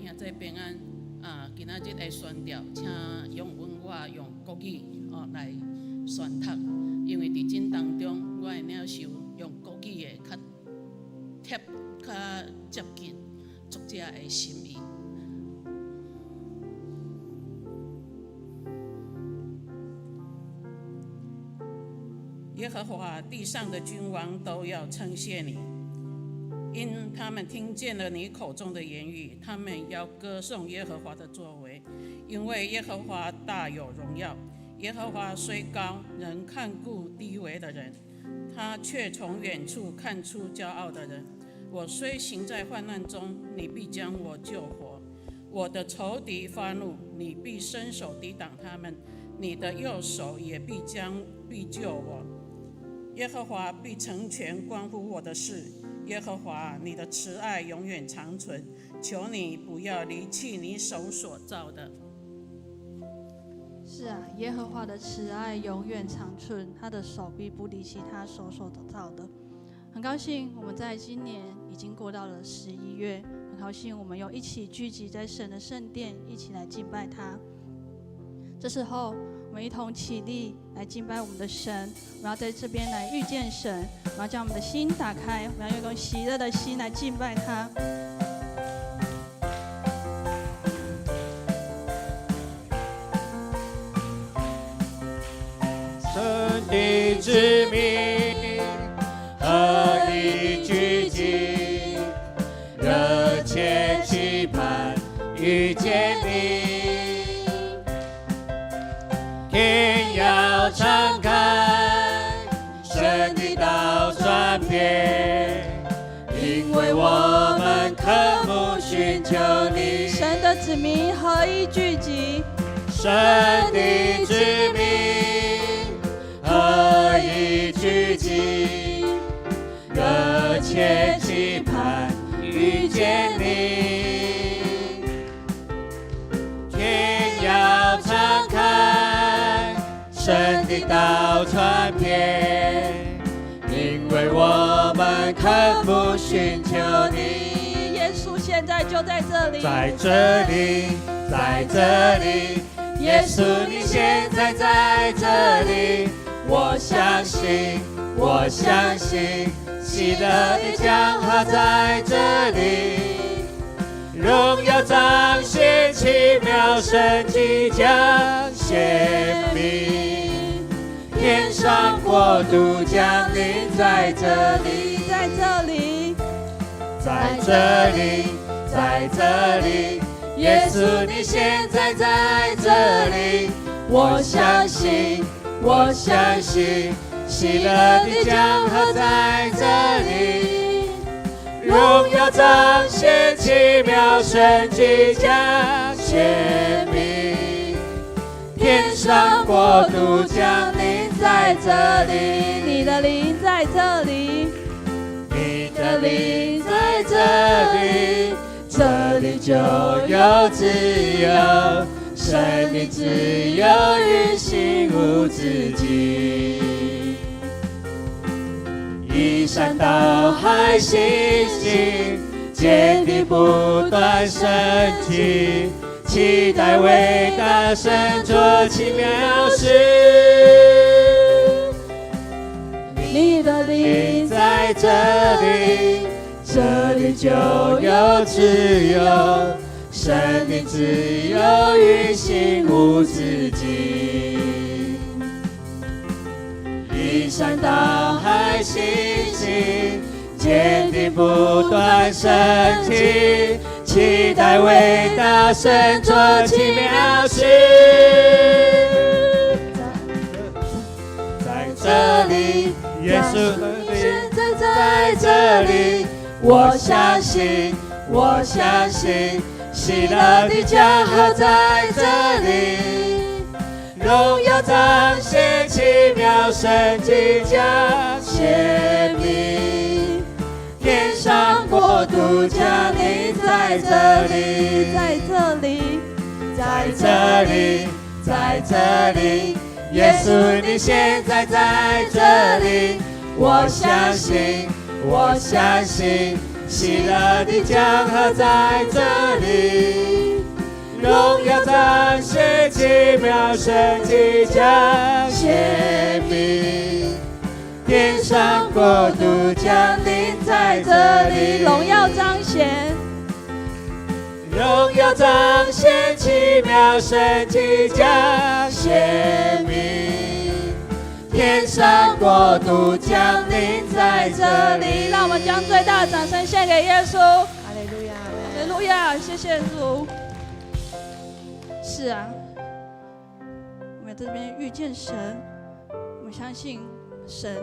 兄姊平安。啊，今仔日的宣道，請容允我用國語哦來宣讀，因為佇這當中，我的領受用國語會較貼、較接近作者的心意。耶和華，地上的君王都要稱謝你，因他們聽見了你口中的言語，他們要歌頌耶和華的作為，因為耶和華大有榮耀。耶和華雖高，仍看顧低微的人，他卻從遠處看出驕傲的人。我雖行在患難中，你必將我救活。我的仇敵發怒，你必伸手抵擋他們，你的右手也必救我。耶和華必成全關乎我的事。耶和華，你的慈愛永遠長存，求你不要離棄你手所造的。是啊，耶和華的慈愛永遠長存，他的手必不離棄他手所造的。很高興我們在今年已經過到了11月，很高興我們又一起聚集在神的聖殿，一起來敬拜他。這時候，我們一同起立來敬拜我們的神。我們要在這邊來遇見神，我們要將我們的心打開，我們要用一個喜樂的心來敬拜他。神的子民何以聚集，熱切期盼遇見你。天要敞開，神的道傳遍，因為我們渴慕尋求你。神的子民何以聚集？神的子民何以聚集？熱切期盼遇見你。天要敞開，神的道傳遍，因為我們渴慕尋求你。耶穌現在就在這裡，在這裡，在這裡，耶穌你現在在這裡，我相信，我相信，喜樂的江河在這裡，榮耀彰顯，奇妙神蹟將顯明，天上國度降臨在這裡，在這裡，在這裡，在這裡，耶穌你現在在這裡，我相信，我相信，喜樂的江河在這裡，榮耀彰顯，奇妙神蹟將顯明，天上國度降臨在這裡，你的靈在這裡，你的靈在這裡，這裡就有自由，神的自由運行無止境。移山倒海，信心堅定不斷升級，期待偉大神做奇妙事。你的靈在這裡，這裡就有自由，神的自由運行無止境。移山倒海，信心堅定不斷升級，期待偉大神做奇妙事。在這裡，耶穌的靈在這裡，我相信，我相信，喜樂的江河在這裡，榮耀彰顯，奇妙神蹟將顯明，天上國度降臨在這裡，在這裡，在這裡，在這裡，耶穌你現在在這裡，我相信，我相信，喜乐的江河在这里，荣耀彰显，奇妙神迹将显明，天上国度降临在这里，荣耀彰显，荣耀彰显，奇妙神迹将显明，天上国度降临在这里。让我们将最大的掌声献给耶稣。哈利路亚，哈利路亚，谢谢主。是啊，我们这边遇见神，我们相信神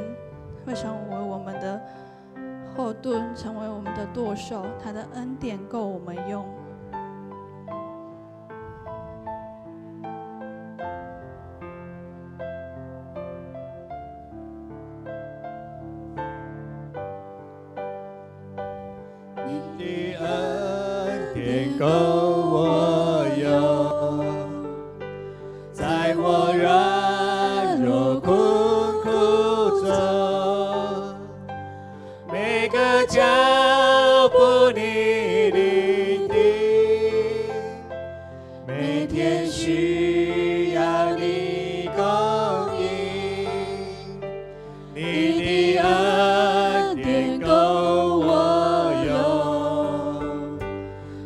会成为我们的后盾，成为我们的舵手，他的恩典够我们用。你的恩典够我用，在我软弱困苦中，每个脚步你聆听，每天需要你供应，你的恩典够我用。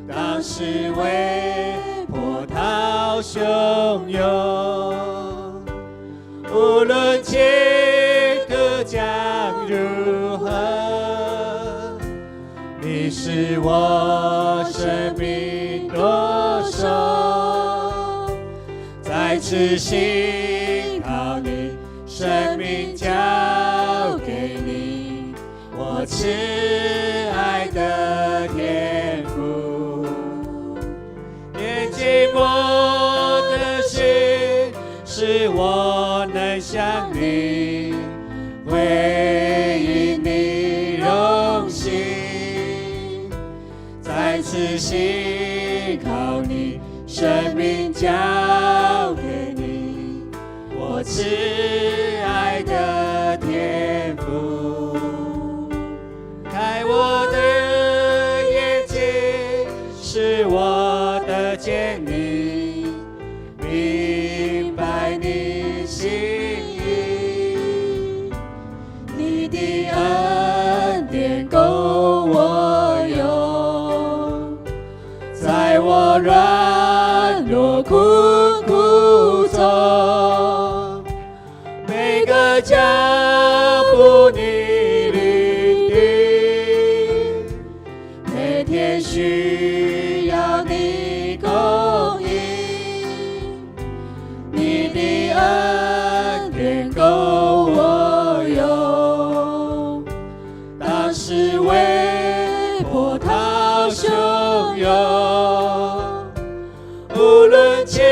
当时微波涛汹涌，无论前途将如何，你是我生命舵手，再次信靠你，生命交给你，我慈爱的天父，炼净我的心，使我能向你回应你荣幸，再次信靠你，生命交给你，我慈爱的天父，开我的眼睛，使我得见你，明白你心意，你的恩典够我用，在我软弱困苦中，每个脚步你聆听，每天需要你供应，你的恩典够我用。当时微波涛汹涌，无论前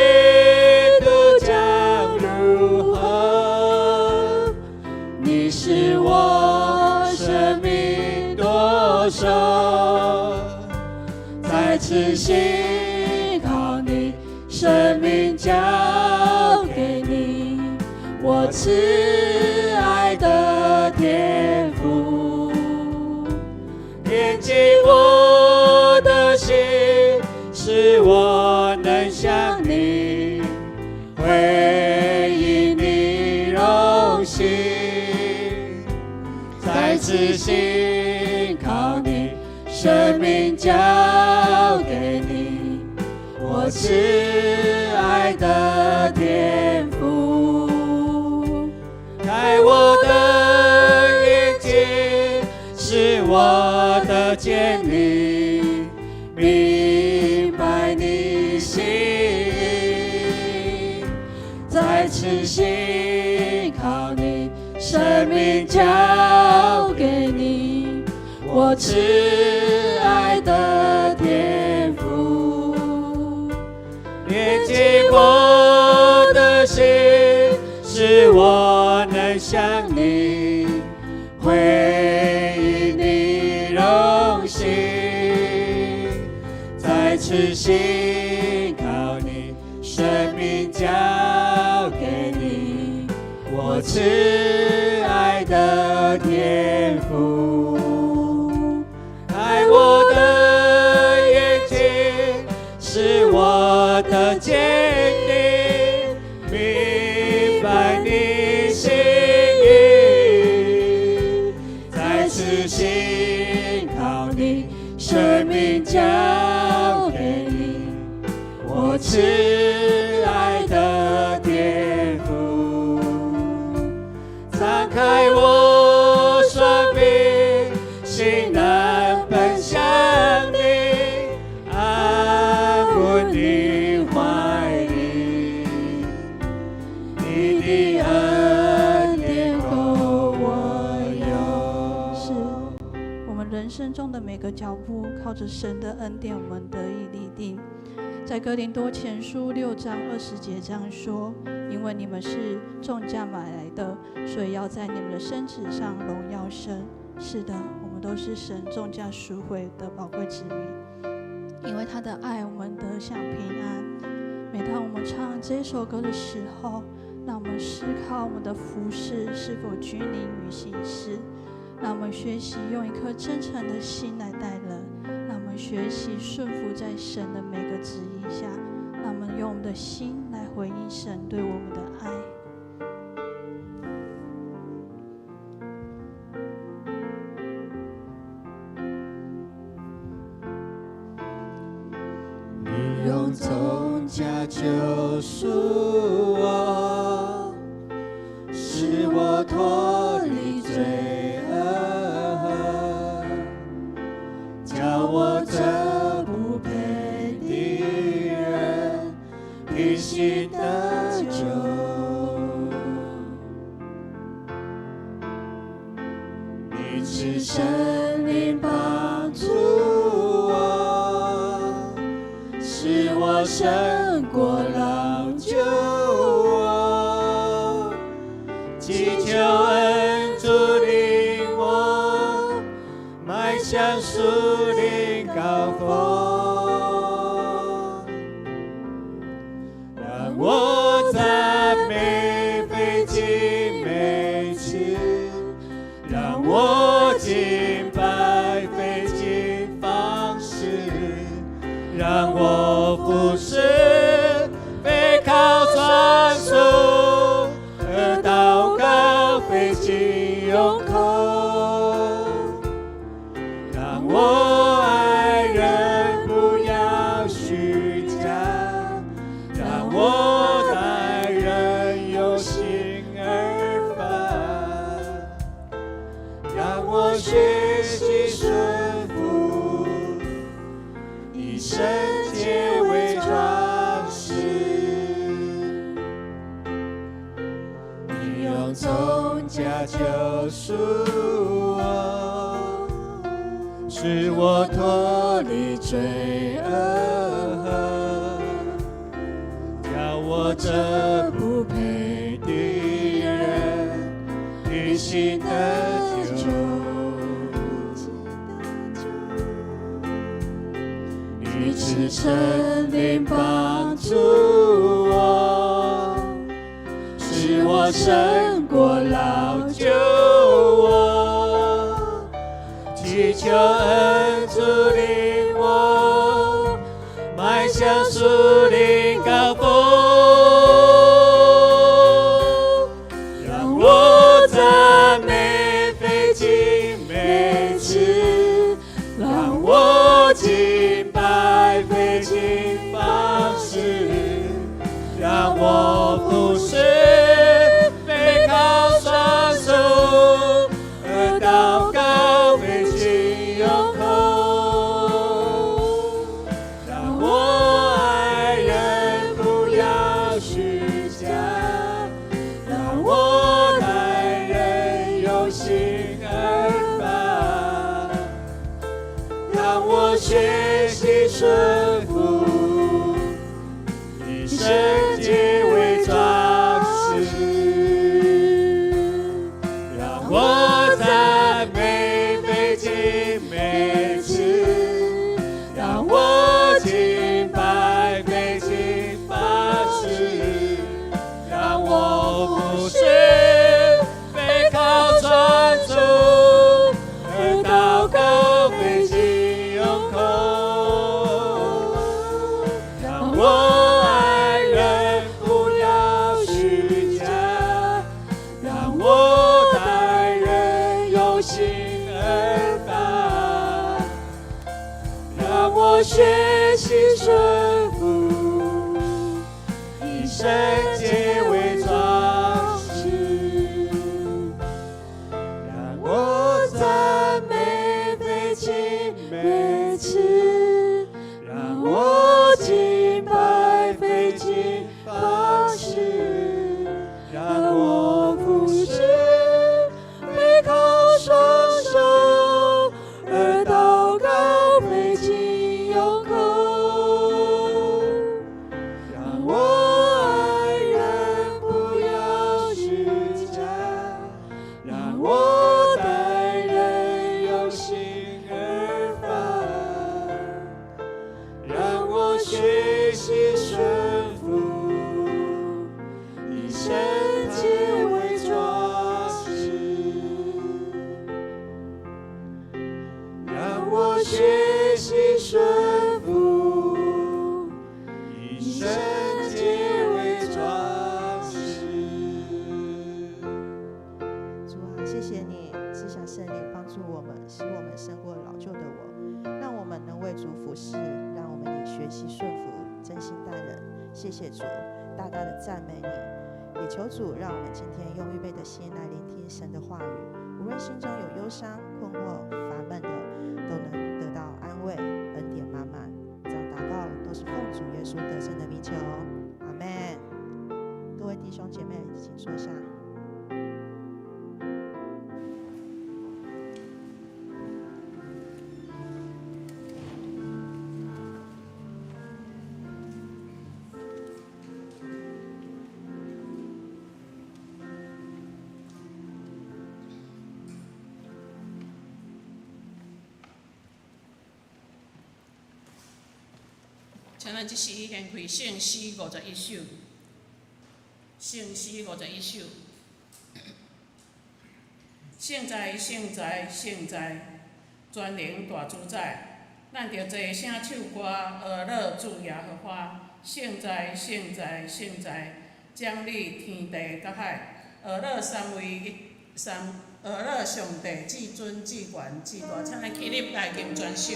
途将如何，你是我生命舵手，再次信靠你，生命交给你，我慈爱的天父，炼净我的心，使我能向你回应你荣幸，再次信靠你，生命交给你，我慈爱的天父，开我的眼睛，使我得见你，明白你心意，再次信靠你，生命交给你，我慈爱的天父，炼净我的心，使我能向你回应你荣幸，再次信靠你，生命交给你，我慈爱的天父，开慈愛的天父，張開我雙臂，心能奔向你，安穩你懷裡，你的恩典夠我用。是我們人生中的每個腳步，靠着神的恩典，我們得以立定。在哥林多前書6章20節這樣說：因為你們是重價買來的，所以要在你們的身子上榮耀神。是的，我們都是神重價贖回的寶貴子民，因為他的愛，我們得享平安。每當我們唱這首歌的時候，讓我們思考我們的服事是否拘泥於形式，讓我們學習用一顆真誠的心來待人，讓我們學習順服在神的每個旨意下，讓我們用我們的心來回應神對我們的愛。你用重價救贖我，使我脫離罪惡，叫我這不配的人憑信得救。你賜聖靈幫助我，使我勝過老舊我，祈求恩主領我邁向屬靈高峰，讓我讚美費盡美詞，讓我敬拜費盡方式，讓我服侍非靠雙手，而禱告費盡用口，讓我愛人不要虛假，讓我待人由心而發，讓我學習順服，以聖潔為裝飾。你用重價救贖我，使我脫離罪惡，叫我這不配的人憑信得救。你賜聖靈幫助我，使我勝過老舊我，祈求恩主領我邁向屬靈高峰，讓我讚美費盡美詞，讓我敬拜費盡方式，讓我服侍非靠雙手，而禱告費盡用口，讓我愛人不要虛假，讓我待人由心而發，讓我學習順服，以聖潔為裝飾，讓我讚美費盡美詞，讓我敬拜費盡方式，讓我服侍非靠雙手，而禱告費盡用口，讓我愛人不要虛假，讓我待人由心而發，讓我學習順服，聖潔為裝飾，讓我讚美費盡美詞，讓我敬拜費盡方式，讓我服侍非靠雙手，而禱告費盡用口，讓我愛人不要虛假，讓我待人由心而發，讓我學習順服，以聖潔為裝飾，讓我學習順服，以聖潔為裝飾。主啊，謝謝你賜下聖靈幫助我們，使我們勝過老舊的我，讓我們能為主服侍，讓我們也學習順服，真心待人。謝謝主，大大的讚美你，也求主讓我們今天用預備的心來聆聽神的話語，無論心中有憂傷、困惑、煩悶的，都能得到安慰，恩典滿滿。這樣禱告都是奉主耶穌得勝的名求，阿門。各位弟兄姐妹，請坐下。請咱這時掀開聖詩51首，聖詩51首。聖哉，聖哉，聖哉，全能大主宰，咱著齊聲唱歌，呵咾主耶和華。聖哉，聖哉，聖哉，掌理天地佮海，呵咾三位一三，呵咾上帝至尊至懸至大，請咱起立來吟全首。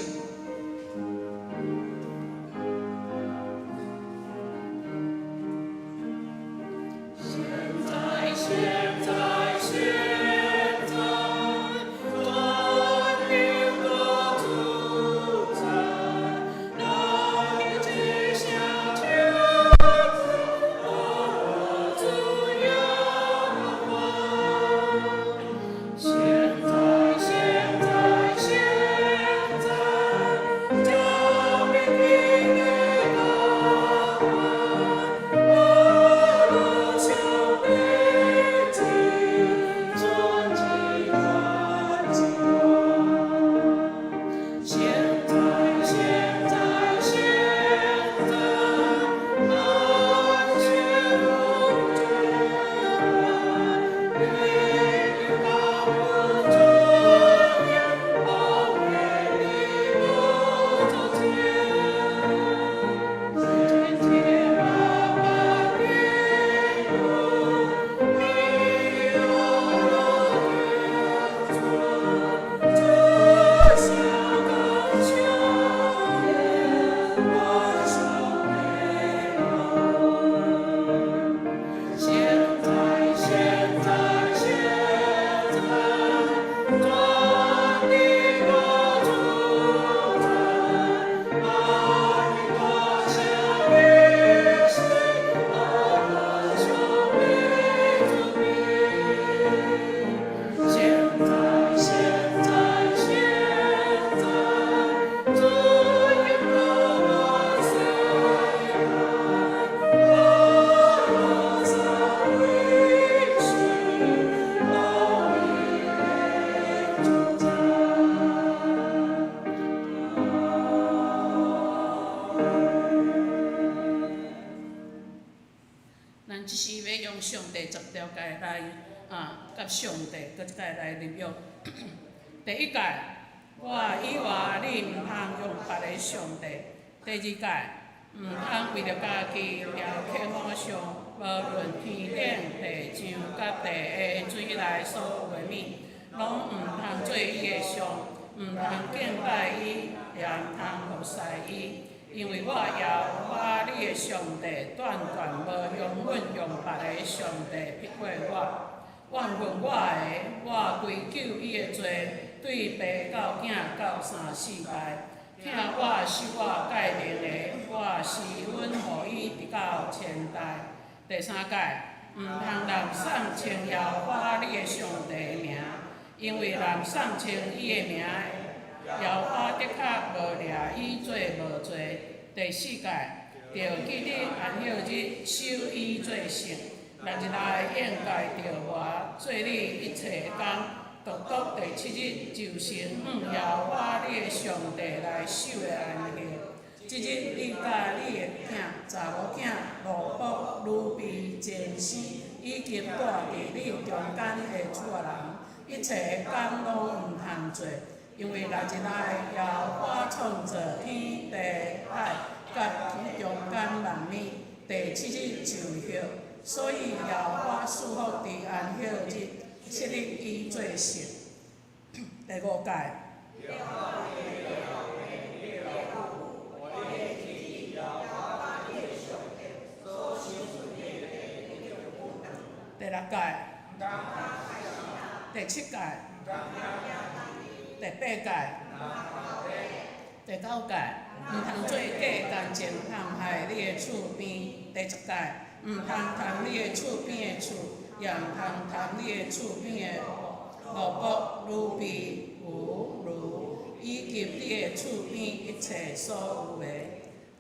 現在，現在，現在，全能大主宰，咱齊聲唱歌，呵咾主耶和華。現在，現在，現在，將明天的大話，呵咾上帝至尊至懸至大。現在，現在，現在，萬全無絕榮耀無尊嚴，寶貴的寶座前，千千萬萬天國，你有尊，這下剛強壯，萬壽美好。現在，現在，現在，全能大主宰，萬大下歷史，呵咾上帝尊榮。現在，現在，現在，主應當萬歲，呵咾三位是寶貴主宰。咱這時欲用上帝十條誡來啊，佮上帝閣一擺來立約。第一誡，我以外你毋通用別个上帝。第二誡，毋通為著家己雕刻偶像，無論天頂、地上佮地下水內所有的物，攏毋通做伊的像，毋通敬拜伊，也毋通服侍伊。因為我耶和華你的上帝斷斷無容忍用別个上帝撇過我。怨恨我的，我追究伊的罪，對爸到囝到三四代。疼我守我誡命的，我施恩予伊直到千代。第三誡，毋通濫頌稱耶和華你的上帝的名，因為濫頌稱伊的名的，耶和華的確無掠伊做無罪。第四誡，著記得安息日守伊做聖。六日內應該著活，做你一切工，獨獨第七日就是向耶和華你的上帝來守的安息。這日你佮你的囝、查某囝、奴僕、女婢、賤生，以及住佇你中間的厝內人，一切工攏毋通做，因為六日內耶和華創造天地海，佮中間萬物，第七日就歇。所以耶和華賜福佇安息日，設立伊做聖。第五誡。第六誡。第七誡。第八誡。第九誡。毋通做假見證陷害你的厝邊。第十誡。毋通貪你的厝邊的厝，也毋通貪你的厝邊的奴僕、女婢、牛、驢，以及你的厝邊一切所有的。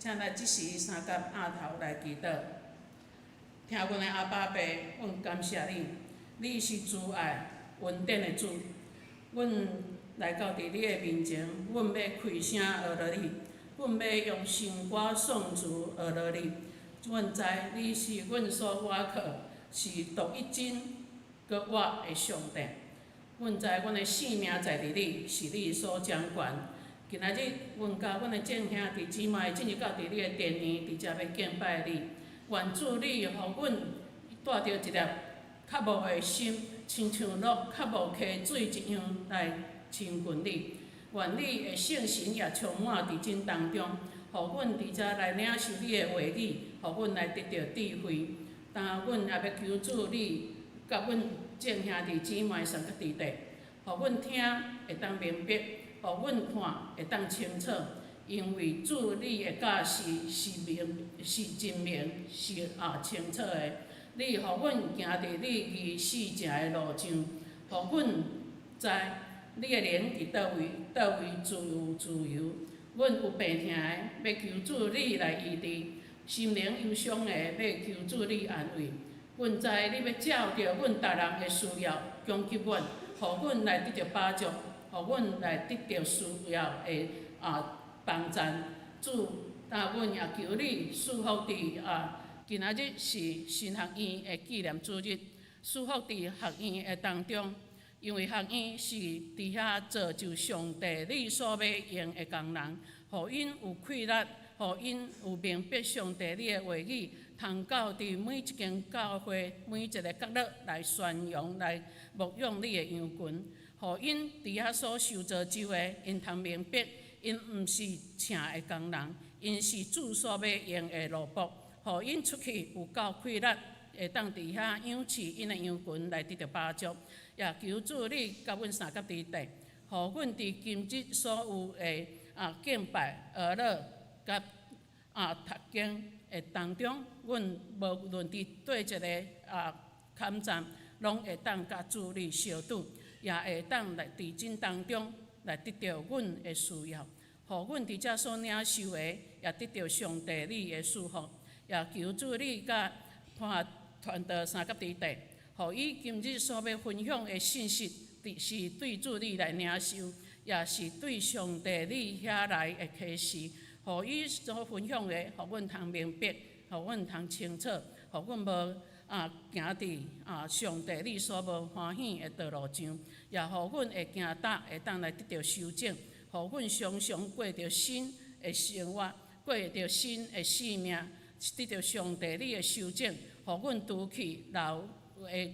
請咱這時三佮阿頭來祈禱。聽阮的阿爸父，阮感謝你，你是慈愛、恩典的主。阮來到佇你的面前，阮欲開聲阿羅你，阮欲用聖歌頌詞阿羅你。阮知你是阮所倚靠，是獨一真閣活的上帝。阮知阮的性命在佇你，是你所掌權。今仔日，阮佮阮的眾兄弟姊妹進入到佇你的殿院，佇遮欲敬拜你。願主你予阮帶著一粒渴慕的心，親像鹿渴慕溪水一樣來親近你。願你的聖神也充滿佇這當中，予阮佇遮來領受你的話語，予阮來得著智慧。但阮也欲求主你佮阮眾兄弟姊妹相佮佇底，予阮聽會當明白，予阮看會當清楚。因為主你的教示是明是真明是清楚的。你予阮行佇你義四正的路上，予阮知你的靈佇佗位佗位自由自由。阮有病疼的，欲求主你來醫治；心靈憂傷的，欲求主你安慰。阮知你欲照著阮逐人的需要供給阮，予阮來得著飽足，予阮來得著需要的幫贊。主，但阮也求你賜福佇今仔日是神學院的紀念主日，賜福佇學院的當中，因為學院是佇遐造就上帝你所欲用的工人，予𪜶有氣力，予𪜶有明白上帝你的話語，通到佇每一間教會、每一个角落來宣揚、來牧養你的羊群，予𪜶佇遐所受造就的，𪜶通明白，𪜶毋是請的工人，𪜶是主所欲用的奴僕，予𪜶出去有夠氣力，會當佇遐養飼𪜶的羊群來得著飽足。也求主你佮阮相佮佇底，予阮佇今日所有的敬拜、阿羅佮讀經的當中，阮無論佇佗一个坎站，攏會當佮主你相拄，也會當來佇這當中來得著阮的需要，予阮佇遮所領受的，也得著上帝你的祝福。也求主你佮潘傳道相佮佇底，予伊今日所欲分享的信息，是對主你來領受，也是對上帝你遐來的啟示，予伊所分享的，予阮通明白，予阮通清楚，予阮無行佇上帝你所無歡喜的道路上，也予阮會行踏會當來得著修正，予阮常常過著新的生活，過著新的生命，得著上帝你的修正，予阮除去老的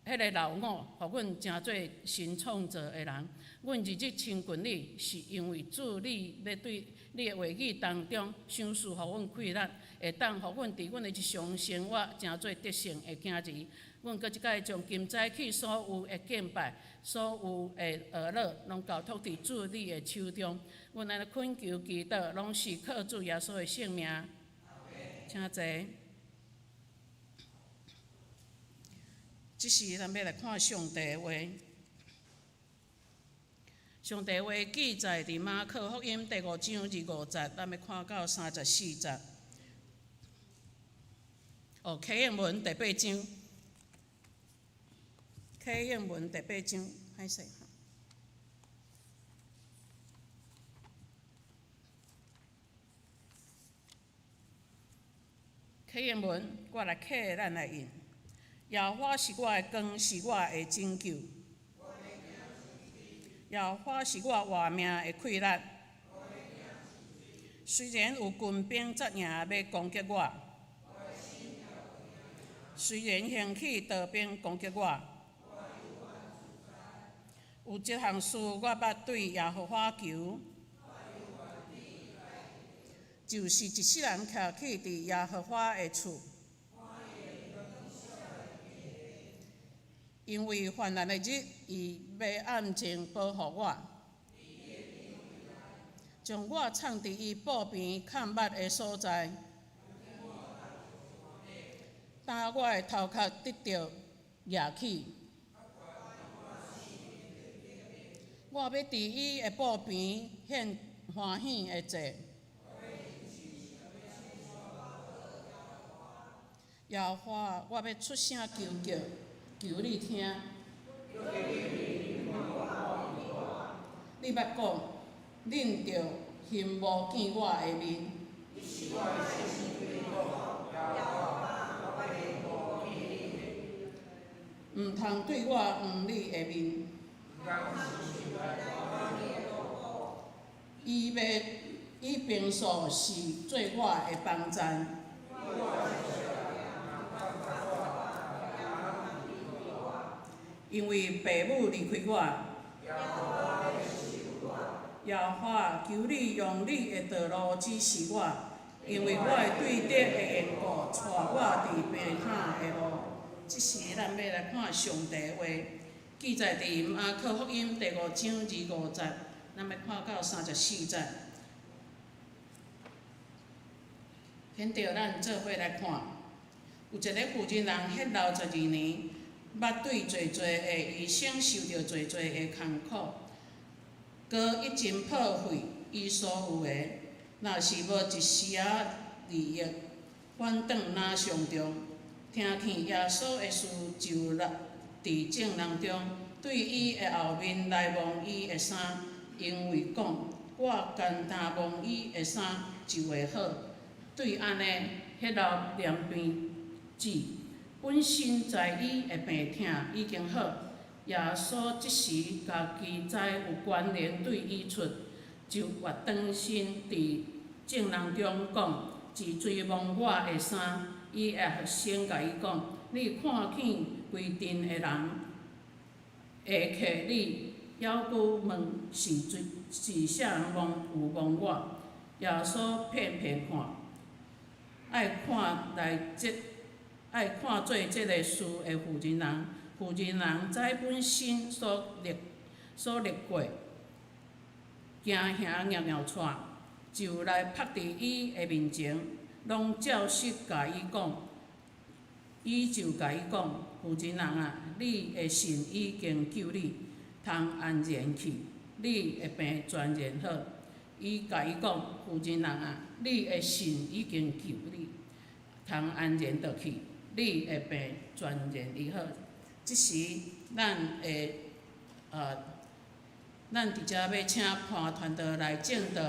彼个老我，予阮成做新创造的人。阮日日亲近你，是因为主你欲对你的话语当中赏赐予阮气力，会当予阮伫阮的日常生活成做得胜的囝儿。阮閣一擺將今早起所有的敬拜、所有的娱乐，攏交託佇主你的手中。阮按呢懇求祈禱，攏是靠主耶穌的聖名。請坐。這時，咱欲來看上帝的話。上帝話記載佇馬可福音第五章25節，咱欲看到34節。哦，啟應文第八章。啟應文第八章，歹勢。啟應文，我來啟咱來印。耶和華是我的光，是我的拯救。耶和華是我活命的氣力。雖然有軍兵紮營欲攻擊我，雖然興起刀兵攻擊我，有一項事我捌對耶和華求，就是一世人徛起佇耶和華的厝。因為患難的日，伊欲按正保護我，將我藏佇伊布棚崁密的所在，當我的頭殼得著攑起，我欲佇伊的布棚獻歡喜的祭。耶和華，我欲出聲求叫。求你聽，你捌講，恁著尋無見我的面。毋通對我黃你的面。伊欲伊平素是做我的幫贊。因為父母離開我，耶和華，求你用你的道路指示我，因為我的對敵的緣故，帶我佇平坦的路。這時，咱欲來看上帝的話，記載佇馬可福音第五章25節，咱欲看到34節。現著咱做伙來看，有一個婦人人血流12年。捌對濟濟的醫生受著濟濟的艱苦，閣已經破費伊所有的，若是無一絲仔利益，反轉若傷重。聽見耶穌的事，就來佇眾人中，對伊的後面來摸伊的衫，因為講，我簡單摸伊的衫就會好。對按呢，血流連病止。本身知伊的病痛已經好，耶穌這時家己知有權能對伊出，就越轉身佇眾人中講：是誰摸我的衫？伊的學生共伊講：你看見規陣的人下客你，猶閣問是誰是啥人摸有摸我？耶穌遍遍看，愛看來這。愛看做這个事的婦人人，婦人人知本身所歷所歷過，驚嚇蟯蟯掣，就來伏佇伊的面前，攏照實共伊講。伊就共伊講：婦人人啊，你的信已經救你，通安然去，你的病全然好。伊共伊講：婦人人啊，你的信已經救你，通安然倒去。你的病全然醫好。這時，咱會咱佇遮欲請潘傳道來證道，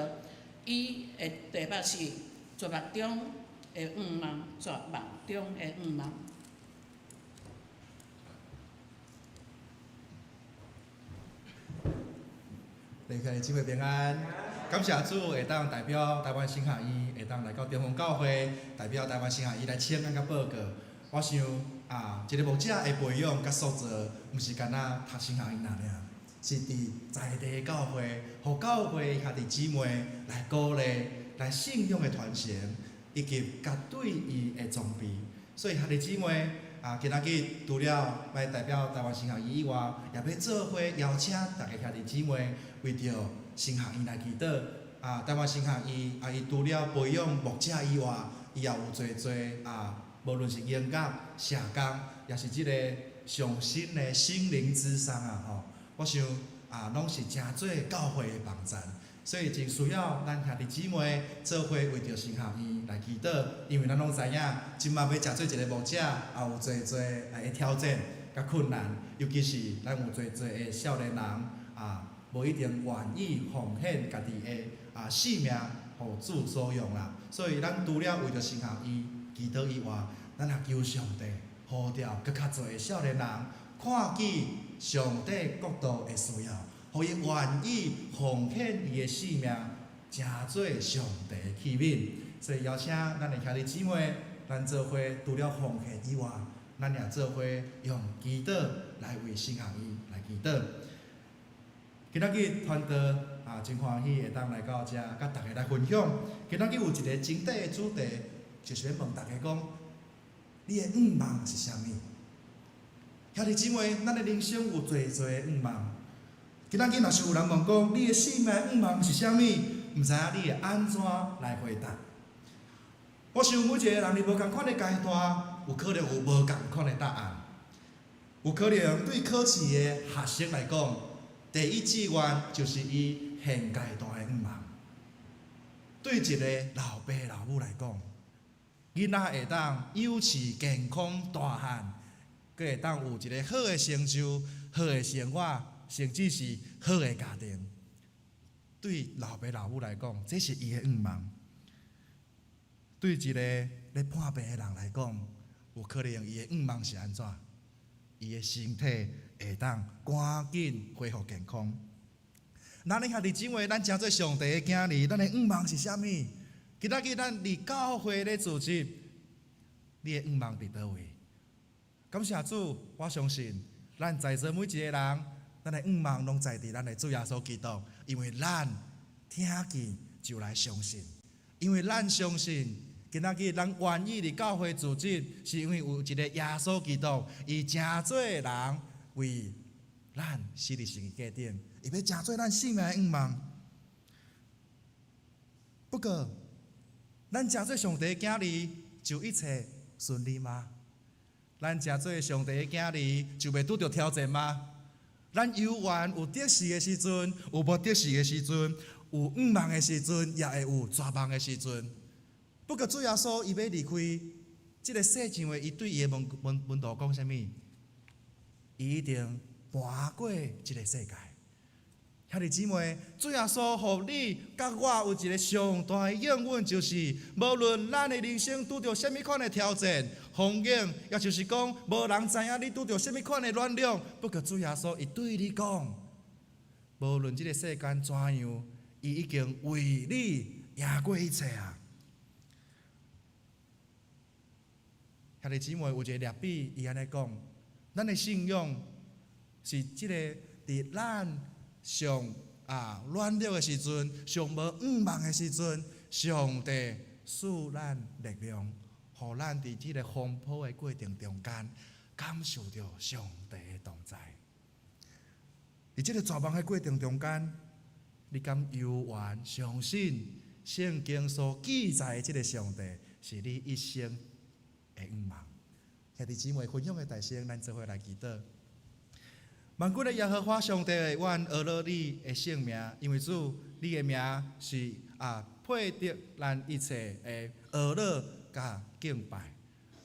伊的題目是絕望中的盼望，絕望中的盼望。弟兄姊妹平安，感謝主會當代表台灣神學院會當來到中峰教會，代表台灣神學院來請咱佮報告。我想啊，一个牧者的培養佮塑造，毋是干焦讀神學院爾，是佇在地教會，予教會兄弟姊妹來鼓勵，來信仰的傳承，以及佮對伊的裝備。所以兄弟姊妹啊，今仔日除了欲代表台灣神學院以外，也欲做伙邀請逐个兄弟姊妹為著神學院來祈禱。啊，台灣神學院啊，伊除了培養牧者以外，伊也有濟濟啊，無論是音樂、社工，也是這個上新的心靈諮商啊，吼，我想啊，攏是誠做教會的幫贊，所以真需要咱兄弟姊妹做伙為著神學院來祈禱，因為咱攏知影，這馬欲成做一个牧者，也有濟濟的挑戰佮困難，尤其是咱有濟濟的少年人啊，無一定願意奉獻家己的啊性命予主所用啦。所以咱除了為著神學院祈禱以外，咱也求上帝呼召閣較濟的少年人看見上帝國度的需要，予伊願意奉獻伊的性命，成做上帝的器皿。所以邀請咱的兄弟姊妹，咱做伙除了奉獻以外，咱也做伙用祈禱來為神學院來祈禱。今仔日傳道啊，真歡喜會當來到遮，佮大家來分享。今仔日有一个整體的主題，就是欲問大家講，你的願望是啥物？兄弟姊妹，咱的人生有濟濟的願望。今仔日若是有人問講，你的生命願望是啥物？毋知影你會按怎來回答？我想每一個人佇無仝款的階段，有可能有無仝款的答案。有可能對考試的學生來講，第一志願就是伊現階段的願望。對一個老爸老母來講，囡仔會當幼齒健康大漢，閣會當有一个好的成就、好的生活，甚至是好的家庭。對老爸老母來講，這是伊的願望。對一個咧破病的人來講，有可能伊的願望是按怎？伊的身體會當趕緊恢復健康。咱的兄弟姊妹，咱成做上帝的囝兒，咱的願望是啥物？今仔日咱佇教會咧聚集，你的願望佇佗位？感謝主，我相信咱在座每一個人，咱的願望攏在佇咱的主耶穌基督，因為咱聽見就來相信，因為咱相信，今仔日咱願意佇教會聚集，是因為有一個耶穌基督，伊成做人為咱死佇十字架頂，伊欲成做咱性命的願望。不過，咱成做上帝的囝兒，就一切順利嗎？咱成做上帝的囝兒，就袂拄著挑戰嗎？咱猶原有得勢的時陣，有無得勢的時陣，有願望的時陣，也會有絕望的時陣。不過主耶穌伊欲離開這个世上的，伊對伊的門門門徒講啥物？伊已經跋過這个世界。兄弟姊妹，主耶穌予你佮我有一个上大的應允，就是無論咱的人生拄著啥物款的挑戰、風景，也就是講，無人知影你拄著啥物款的軟弱。不過主耶穌伊對你講，無論這个世間怎樣，伊已經為你贏過一切啊！兄弟姊妹，有一个例比，伊按呢講，咱的信仰是這个佇咱上啊軟弱的時陣，上無願望的時陣，上帝賜咱力量，予咱佇這个風波的過程中間，感受著上帝的同在。佇這个絕望的過程中間，你敢猶原相信聖經所記載的這个上帝是你一生的願望？兄弟姊妹分享的大聲，咱做伙來祈禱。萬軍的耶和華上帝，阮阿樂你的聖名，因為主，你的名是啊配得咱一切的阿樂佮敬拜。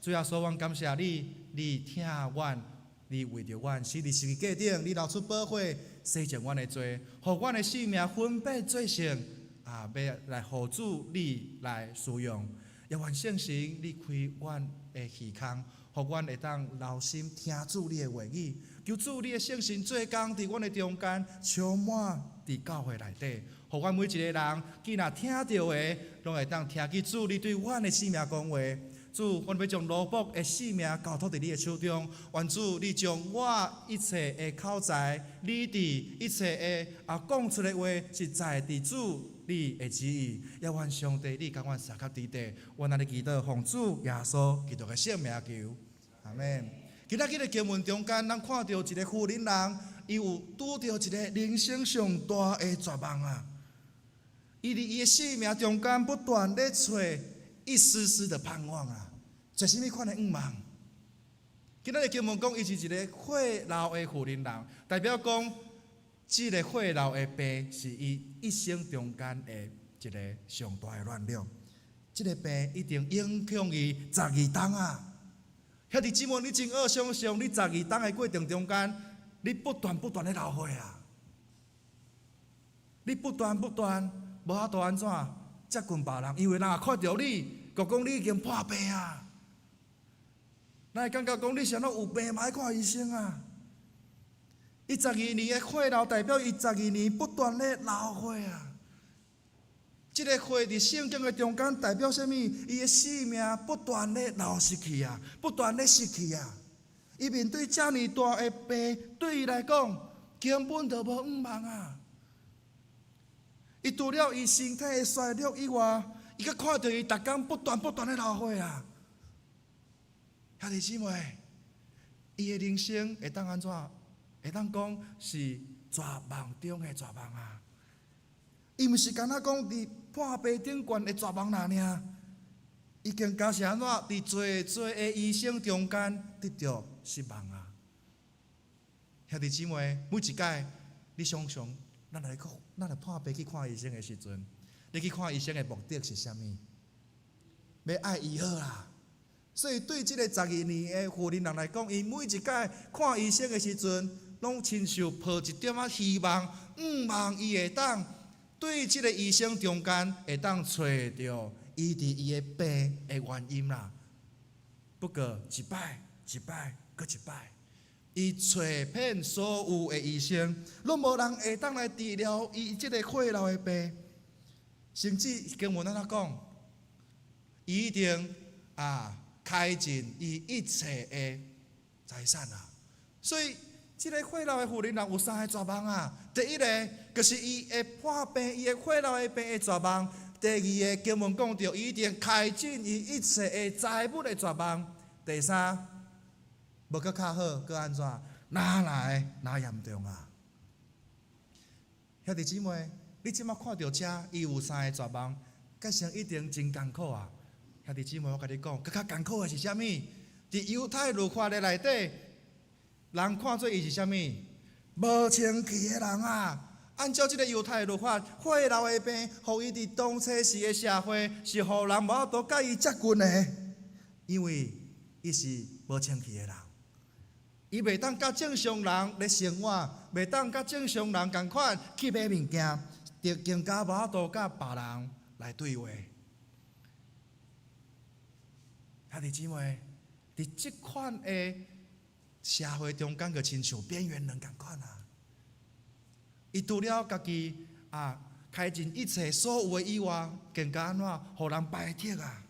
主耶穌，阮感謝你，你疼阮，你為著阮死佇十字架頂，你流出寶血，洗淨阮的罪，予阮的性命分別做聖，啊，欲來予主你來使用。也願聖神，你開阮的耳孔，予阮會當留心聽主你的話語。求主你的聖神做工佇阮的中間，充滿佇教會內底，予阮每一個人，既若聽著的，攏會當聽見主你對阮的生命講話。主，阮欲將奴僕的性命交託佇你的手中，願主你將我一切的口才、理智、一切的講出的話，是在佇主你的旨意。也願上帝你共阮相佮佇地，阮按呢祈禱奉主耶穌基督的聖名求，阿們。今仔日的經文中間，咱看著一个婦人人，伊有拄著一个人生上大的絕望啊！伊佇伊的生命中間不斷咧揣一絲絲的盼望啊！揣啥物款的盼望？今仔日經文講，伊是一个血漏的婦人人，代表講，這个血漏的病是伊一生中間的一个上大的軟弱。這个病一定影響伊十二冬啊！兄弟姊妹，你真愛想像，你十二冬的過程中間，你不斷不斷咧流血啊！你不斷不斷無法度按怎接近別人，因為人若看著你，就講你已經破病啊！咱會感覺講你啥物有病嘛愛看醫生啊！伊十二年的血漏代表伊十二年不斷咧流血啊！這个血佇聖經的中間代表啥物？伊的性命不斷咧流失去啊，不斷咧失去啊！伊面對遮爾大的病，對伊來講根本就無盼望啊！伊除了伊身體的衰弱以外，伊閣看著伊逐工不斷不斷咧流血啊！兄弟姊妹，伊的人生會當按怎？會當講是絕望中的絕望啊！伊毋是干焦講佇破病頂懸的絕望爾爾，伊更加是按怎？佇濟濟的醫生中間得著失望啊！兄弟姊妹，每一擺你想想，咱來破病去看醫生的時陣，你去看醫生的目的是啥物？欲愛醫好啊！所以對這个十二年的婦人人來講，伊每一擺看醫生的時陣，攏親像抱一點仔希望，向望伊會當對這个醫生中間會當揣著醫治伊的病的原因啦。不過一擺一擺閣一擺，伊揣遍所有的醫生，攏無人會當來治療伊這个血漏的病。甚至經文按怎講，伊已經開盡伊一切的財產啊！所以，這个血漏的婦人人有三个絕望啊！第一个，就是伊會破病，伊的血漏的病的絕望；第二个，經文講著，伊已經開盡伊一切的財物的絕望；第三，無閣較好，閣按怎？哪來哪嚴重啊？兄弟姊妹，你這馬看著這，伊有三个絕望，結成一定真艱苦啊！兄弟姊妹，我共你講，閣較艱苦的是啥物？佇猶太律法的內底，人看做伊是啥物？無清氣的人啊！按照這个猶太律法，血漏的病，予伊佇當初時的社會是予人無法度佮伊接近的，因為伊是無清氣的人，伊袂當佮正常人咧生活，袂當佮正常人仝款去買物件，就更加無法度佮別人來對話。兄弟姊妹，佇這款的社會中間，就親像邊緣人仝款啊！伊除了家己開盡一切所有的以外，更加按怎，予人排斥啊！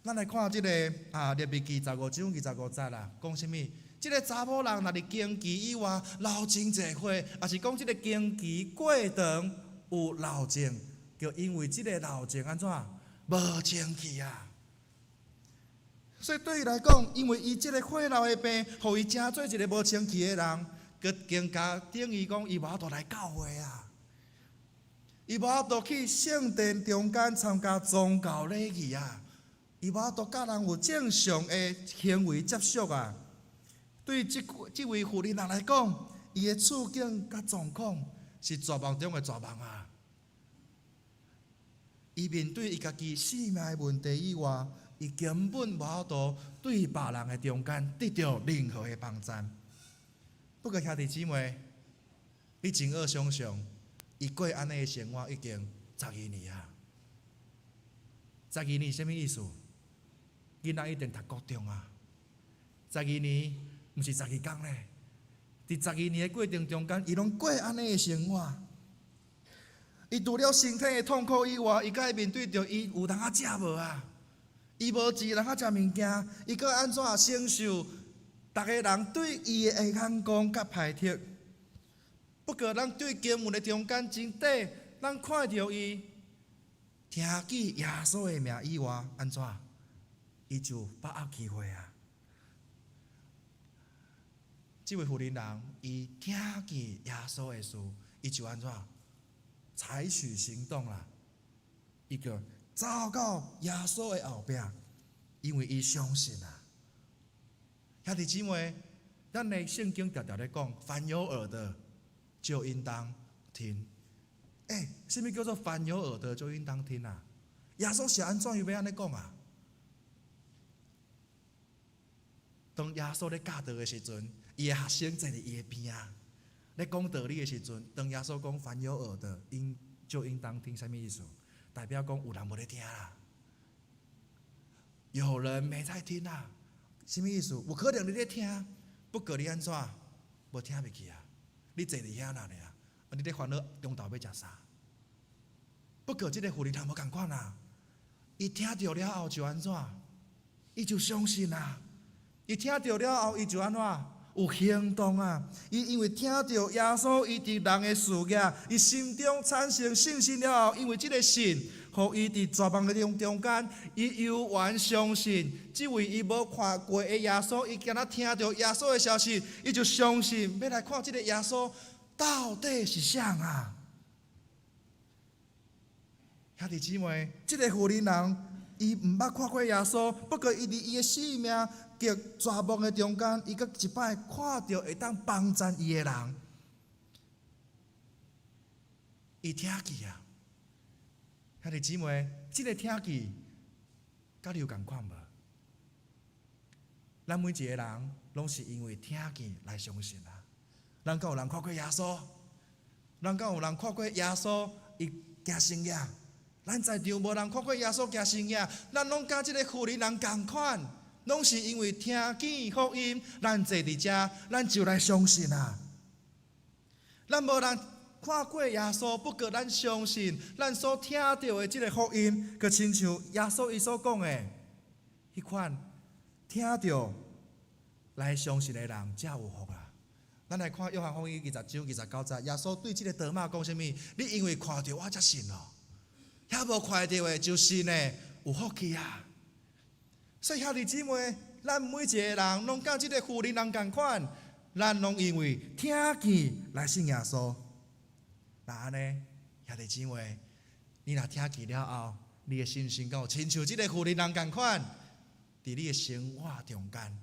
咱來看這个利未記十五章二十五節啦，講啥物？這个查某人若佇經期以外流真濟血，抑是講這个經期過長有漏症，就因為這个漏症按怎無清氣啊！所以對伊來講，因為伊這个血漏的病，予伊成做一个無清氣的人，閣更加等於講伊無法度來教會啊，伊無法度去聖殿中間參加宗教禮儀啊，伊無法度佮人有正常的行為接觸啊。對這這位婦人人來講，伊的處境佮狀況是絕望中的絕望啊！伊面對伊家己性命的問題以外，伊根本無法度對別人的中間得著任何的幫贊。不過兄弟姊妹，你真愛想像，伊過按呢的生活已經十二年啊！十二年啥物意思？囡仔一定讀國中啊！十二年毋是十二工咧，佇十二年的過程中間，伊攏過按呢的生活。伊除了身體的痛苦以外，伊閣愛面對著伊有通仔食無啊？伊無治人較食物件，伊閣按怎承受逐个人對伊的眼光佮排斥？不過，咱對經文的中間真短，咱看著伊聽見耶穌的名以外，按怎？伊就把握機會啊！這位婦人人，伊聽見耶穌的事，伊就按怎？採取行動啦！伊就走到耶穌的後壁，因為伊相信啊。兄弟姊妹，咱的聖經常常咧講，凡有耳的就應當聽。欸，啥物叫做凡有耳的就應當聽啊？耶穌是按怎樣欲按呢講啊？當耶穌咧教導的時陣，伊的學生坐佇伊的邊仔咧講道理的時陣，當耶穌講凡有耳的應就應當聽，啥物意思？代表講有人無咧聽啦，有人沒在聽啊，啥物意思？有可能你咧聽，不過你按怎無聽入去啊？你坐佇遐爾爾，啊，你咧煩惱中晝欲食啥？不過這个婦人也無仝款啊，伊聽著了後就按怎？伊就相信啊！伊聽著了後，伊就按怎？有行動啊！伊因為聽著耶穌醫治人的事業，伊心中產生信心了後，因為這个信，予伊佇絕望的中間，伊猶原相信這位伊無看過的耶穌，伊敢若聽著耶穌的消息，伊就相信欲來看這个耶穌到底是啥啊！兄弟姊妹，這个婦人人，伊毋捌看過耶穌，不過伊佇伊的生命極絕望的中間，伊閣一擺看著會當幫贊伊的人，伊聽見啊！兄弟姊妹，這个聽見，佮你有仝款無？咱每一个人攏是因為聽見來相信啊！咱敢有人看過耶穌？咱敢有人看過耶穌伊行神跡？咱在場無人看過耶穌行神跡，咱攏佮這个婦人人仝款，攏是因為聽見福音，咱坐佇遮，咱就來相信啊！咱無人看過耶穌，不過咱相信，咱所聽著的這个福音，閣親像耶穌伊所講的，彼款聽著來相信的人才有福啊！咱來看約翰福音20章29節，耶穌對這个多馬講啥物？你因為看著我才信哦。遐無看著的就信的有福氣啊！所以兄弟姊妹，咱每一個人攏佮這个婦人人仝款，咱攏因為聽見來信耶穌。若按呢，兄弟姊妹，你若聽見了後，你的信心敢有親像這个婦人人仝款，佇你的生活中間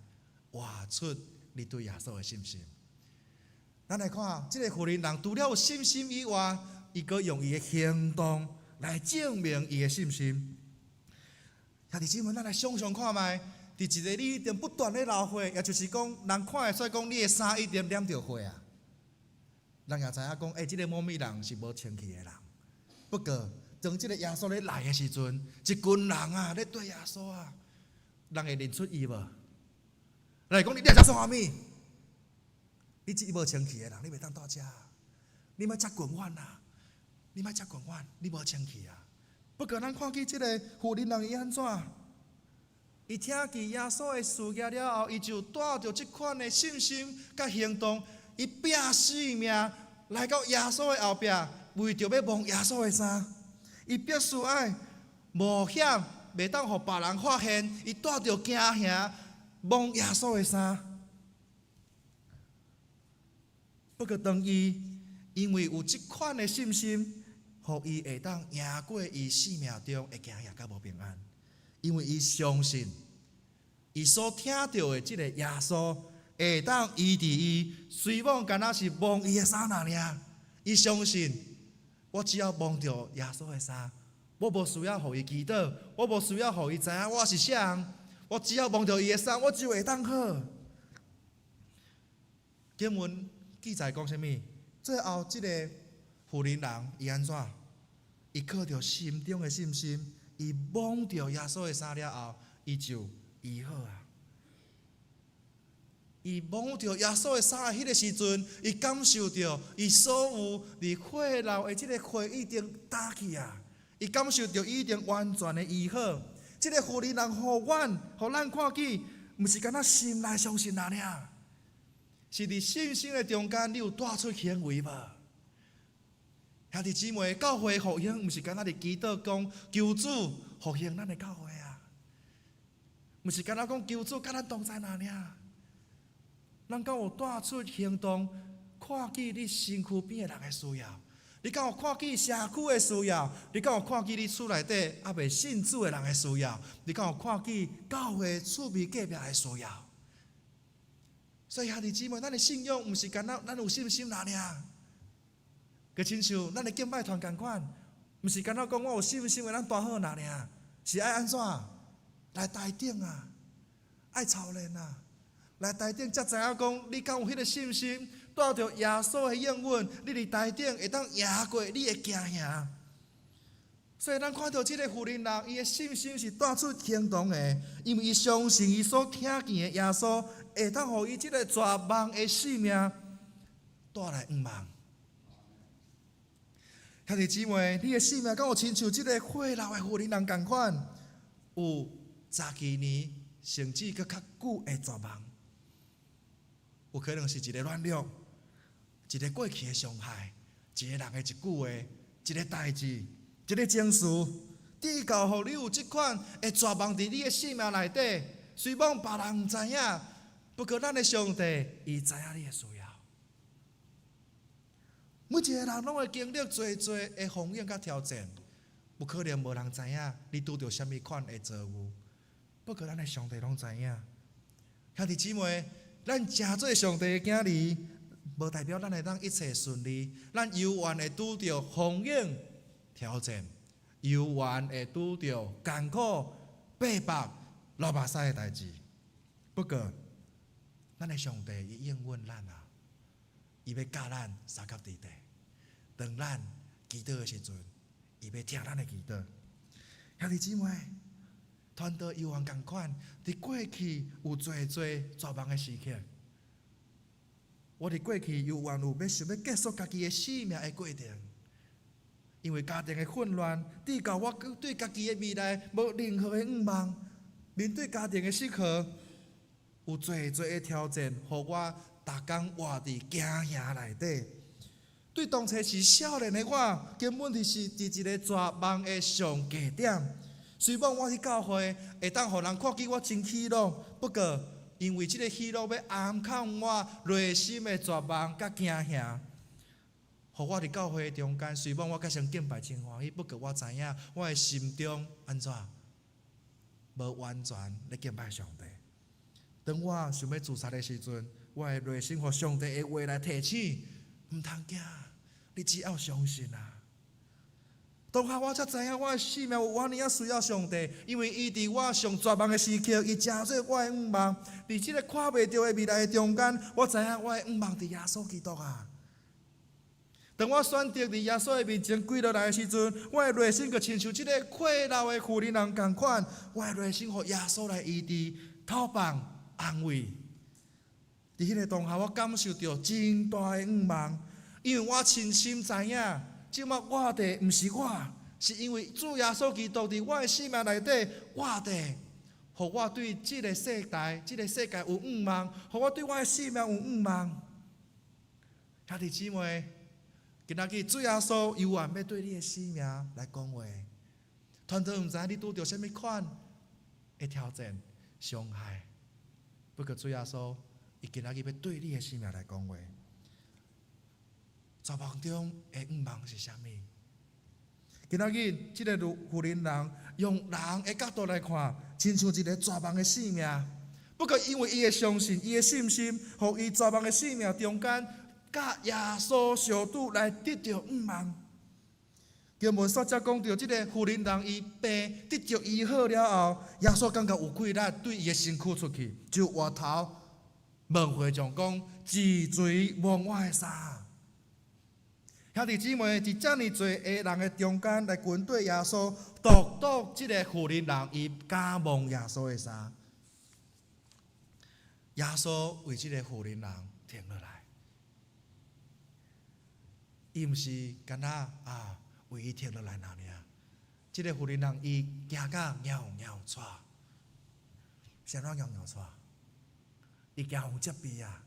活出你對耶穌的信心。咱來看這个婦人人，除了有信心以外，伊閣用伊的行動來證明伊的信心。兄弟姊妹，咱來想像看覓，佇一个你一定不斷咧流血，也就是講，人看會使講你的衫一定染著血啊。人也知影講，欸，這个某某人是無清氣的人。不過，當這个耶穌咧來的時陣，一群人啊咧對耶穌啊，人會認出伊無？來講你掠遮創啥物？你這無清氣的人，你袂當蹛遮，你莫接近阮啊！你莫接近阮，你無清氣啊！不過咱看見這个婦人人伊按怎？伊聽見耶穌的事業了後，伊就帶著這款的信心佮行動，伊拼性命來到耶穌的後壁，為著欲摸耶穌的衫，伊必須愛冒險，袂當予別人發現，伊帶著驚嚇摸耶穌的衫。不過當伊因為有這款的信心，予伊會當贏過伊生命中的驚嚇佮無平安，因為伊相信，伊所聽著的這个耶穌會當醫治伊，雖罔敢若是摸伊的衫爾爾，伊相信，我只要摸著耶穌的衫，我無需要予伊祈禱，我無需要予伊知影我是啥人，我只要摸著伊的衫，我就會當好。經文記載講啥物？最後這个婦人人伊按怎？伊靠著心中的信心，伊摸著耶穌的衫了後，伊就醫好啊！伊摸著耶穌的衫的彼个時陣，伊感受著伊所有佇血流的這个血已經焦去啊！伊感受著伊已經完全的醫好。這个婦人人予阮，予咱看見，毋是干焦心內相信爾爾，是佇信心的中間，你有帶出行為無？兄弟姊妹，教會復興毋是干焦佇祈禱講求主復興咱的教會啊，毋是干焦講求主佮咱同在爾爾，咱敢有帶出行動，看見你身軀邊的人的需要？你敢有看見社區的需要？你敢有看見你厝內底猶未信主的人的需要？你敢有看見教會厝邊隔壁的需要？所以兄弟姊妹，咱的信仰毋是干焦咱有信心爾爾。閣親像咱的敬拜團仝款，毋是干焦講我有信心會當彈好爾爾，是愛按怎來台頂啊，愛操練啊，來台頂才知影講你敢有彼个信心，帶著耶穌的應允，你佇台頂會當贏過你的驚嚇。所以咱看著這个婦人人，伊的信心是帶出行動的，因為伊相信伊所聽見的耶穌會當予伊這个絕望的性命帶來向望。兄弟姊妹，你的性命敢有親像這个血漏的婦人人仝款，有十幾年甚至閣較久的絕望，有可能是一个軟弱，一个過去的傷害，一个人的一句話，一个代誌，一个情緒，致到予你有這款的絕望佇你的性命內底。雖罔別人毋知影，不過咱的上帝伊知影你的需要。每一個人攏會經歷濟濟的風雨佮挑戰，有可能無人知影你拄著啥物款的遭遇，不過咱的上帝攏知影。兄弟姊妹，咱成做上帝的囝兒，無代表咱會當一切順利，咱猶原會拄著風雨挑戰，猶原會拄著艱苦、逼迫、流目屎的代誌。不過，咱的上帝伊應允咱啊，伊欲佮咱相佮佇底。當咱祈禱的時陣，伊欲聽咱的祈禱。兄弟姊妹，傳道猶原仝款，佇過去有濟濟絕望的時刻。我佇過去猶原有欲想欲結束家己的生命的過程，因為家庭的混亂，致到我對家己的未來無任何的向望。面對家庭的失和，有濟濟的挑戰，予我逐工活佇驚嚇內底。對當初是少年的我，根本就是佇一个絕望的上低點。雖罔我去教會，會當予人看見我真喜樂，不過因為這个喜樂欲掩藏我內心的絕望佮驚嚇，予我佇教會中間，雖罔我較先敬拜真歡喜，不過我知影我的心中按怎無完全咧敬拜上帝。當我想欲自殺的時陣，我的內心予上帝的話來提醒，毋通驚，你只要相信啊！當下我才知影，我的生命有偌爾仔需要上帝，因為伊佇我上絕望的時刻，伊成做我的向望。佇這個看袂著的未來的中間，我知影我的向望佇耶穌基督啊！當我選擇佇耶穌的面前跪落來的時陣，我的內心就親像這个血漏的婦人人仝款，我的內心予耶穌來醫治、透放、安慰。佇彼个當下，我感受著真大的向望，因為我深深知影，這擺活的毋是我，是因為主耶穌基督佇我的生命內底活著，予我對這个世代、這个世界有向望，予我對我的生命有向望。兄弟姊妹，今仔日主耶穌猶原欲對你的生命來講話，傳道毋知你拄著啥物款的挑戰、傷害，不過主耶穌伊今仔日欲對你的生命來講話。絕望中的向望是啥物？今仔日這个婦人人用人的角度來看，親像一个絕望的性命。不過因為伊的相信，伊的信心，予伊絕望的性命中間，佮耶穌相拄來得著向望。經文煞才講著，這个婦人人伊病得著醫好了後，耶穌感覺有氣力對伊的身軀出去，就回頭問會眾講：是誰摸我的衫？兄弟姊妹，佇遮爾濟的人的中間來跟綴耶穌，獨獨這个婦人人伊敢摸耶穌的衫。耶穌為這个婦人人停落來，伊毋是干焦啊為伊停落來爾爾，這个婦人人伊驚甲搖搖掣，是按怎搖搖掣？伊驚予責備啊！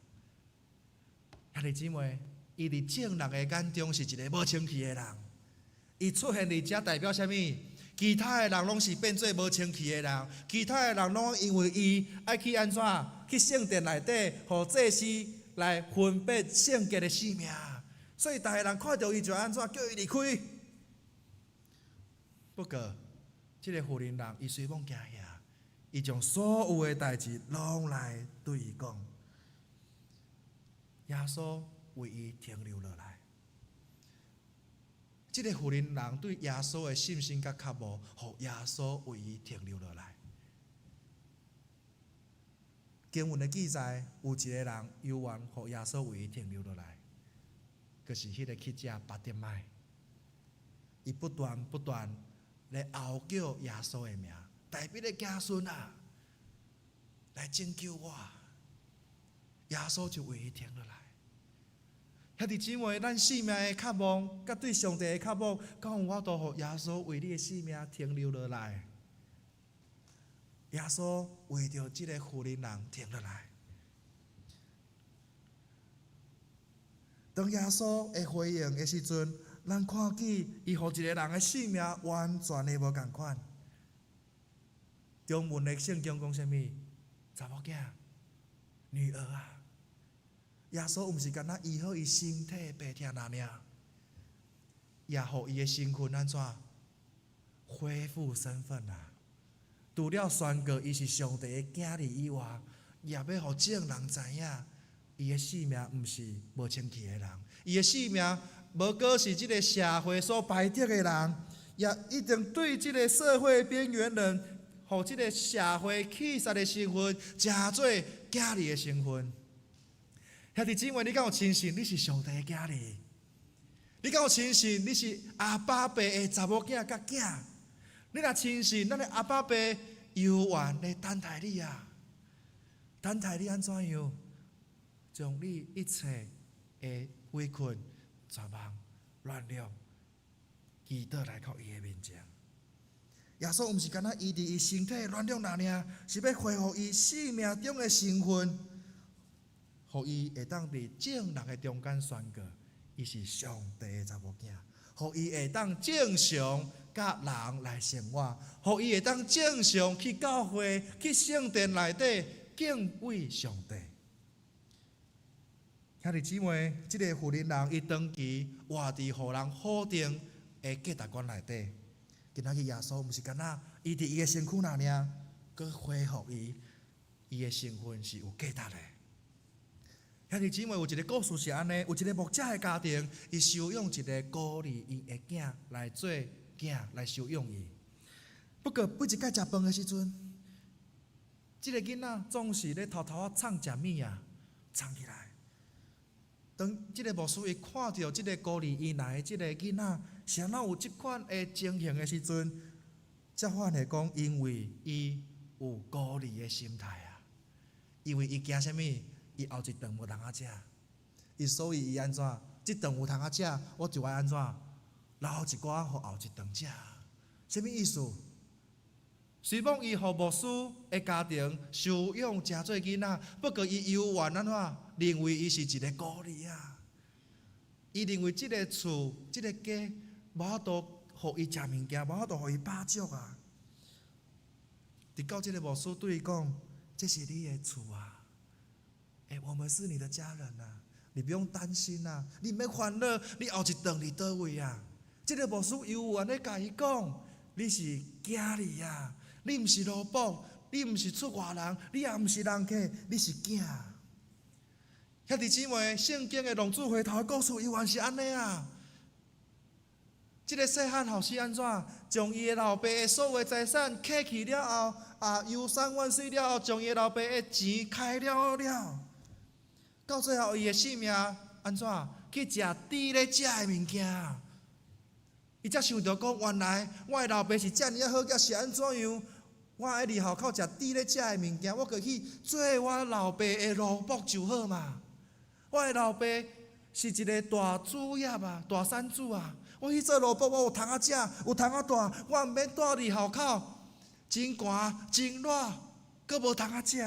兄弟姊妹，伊佇眾人的眼中是一个無清氣的人。伊出現佇遮代表啥物？其他的人攏是變做無清氣的人，其他的人攏因為伊愛去按怎？去聖殿內底，予祭司來分別聖潔的性命。所以逐个人看著伊就按怎？叫伊離開。不過，這个婦人人伊雖罔驚遐，伊將所有的代誌攏來對伊講。耶穌為伊停留落來。這个婦人人對耶穌的信心佮渴慕，予耶穌為伊停留落來。經文的記載，有一个人猶原予耶穌為伊停留落來，就是彼个乞者巴蒂麥。伊不斷不斷咧呼叫耶穌的名，大衛的子孫啊，來拯救我！耶穌就為伊停落來。兄弟姊妹，咱性命的渴望，佮對上帝的渴望，敢有法度予耶穌為你的性命停留落來？耶穌為著這个婦人人停落來。當耶穌的回應的時陣，咱看見伊予一个人的性命完全的無仝款。中文的聖經講啥物？查某囝，女兒啊！耶穌毋是干焦醫好伊身體的病痛爾爾，也予伊的身份按怎恢復身份啊？除了宣告伊是上帝的囝兒以外，也欲予眾人知影，伊的性命毋是無清氣的人，伊的性命無閣是這个社會所排斥的人，也一定對這个社會邊緣人，予這个社會棄殺的身份，成做囝兒的身份。兄弟姊妹，你敢有深信你是上帝的囝兒？你敢有深信你是阿爸爸的查某囝佮囝？你若深信，咱的阿爸爸猶原咧等待你啊！等待你按怎樣？將你一切的圍困、絕望、軟弱，祈禱來到伊的面前。耶穌毋是干焦醫治伊身體的軟弱爾爾，是欲恢復伊生命中的身份。予伊會當佇眾人的中間宣告，伊是上帝的查某囝；予伊會當正常佮人來生活；予伊會當正常去教會、去聖殿內底敬畏上帝。兄弟姊妹，這个婦人人伊長期活佇予人否定的價值觀內底，今仔日耶穌毋是干焦醫治伊的身軀爾爾，閣恢復伊，伊的身份是有價值的。兄弟姊妹，有一个故事是按呢：有一个牧者的家庭，伊收養一个孤兒院的囝來做囝來收養伊。不過每一擺食飯的時陣，這个囡仔總是咧偷偷仔藏食物仔，藏起來。當這个牧師伊看著這个孤兒院來的這个囡仔，是按怎有這款的情形的時陣，才發現講，因為伊有孤兒的心態啊，因為伊驚啥物？伊後一頓無通仔食，伊所以伊按怎？這頓有通仔食，我就愛按怎？留一寡予後一頓食。啥物意思？雖罔伊予牧師的家庭收養成做囡仔，不過伊猶原按怎？認為伊是一个孤兒啊！伊認為這个厝、這个家無法度予伊食物件，無法度予伊飽足啊！直到這个牧師對伊講：這是你的厝啊！欸，我們是你的家人啊，你不用擔心啊，你毋免煩惱，你後一頓佇佗位啊？這个牧師猶原咧共伊講，你是囝兒啊，你毋是奴僕，你毋是出外人，你也毋是人客，你是囝。兄弟姊妹，聖經的浪子回頭的故事猶原是按呢啊。這个細漢後世按怎？將伊的老爸的所有財產挾去了後，啊，遊山玩水了後，將伊的老爸的錢開了了。到最後，伊的性命按怎？去食豬咧食的物件。伊才想著講，原來我的老爸是遮爾仔好額，是按怎樣？我愛佇戶口食豬咧食的物件，我閣去做我老爸的奴僕就好嘛。我的老爸是一个大主業啊，大產主啊。我去做奴僕，我有通仔食，有通仔蹛，我毋免蹛佇戶口，真寒真熱，閣無通仔食。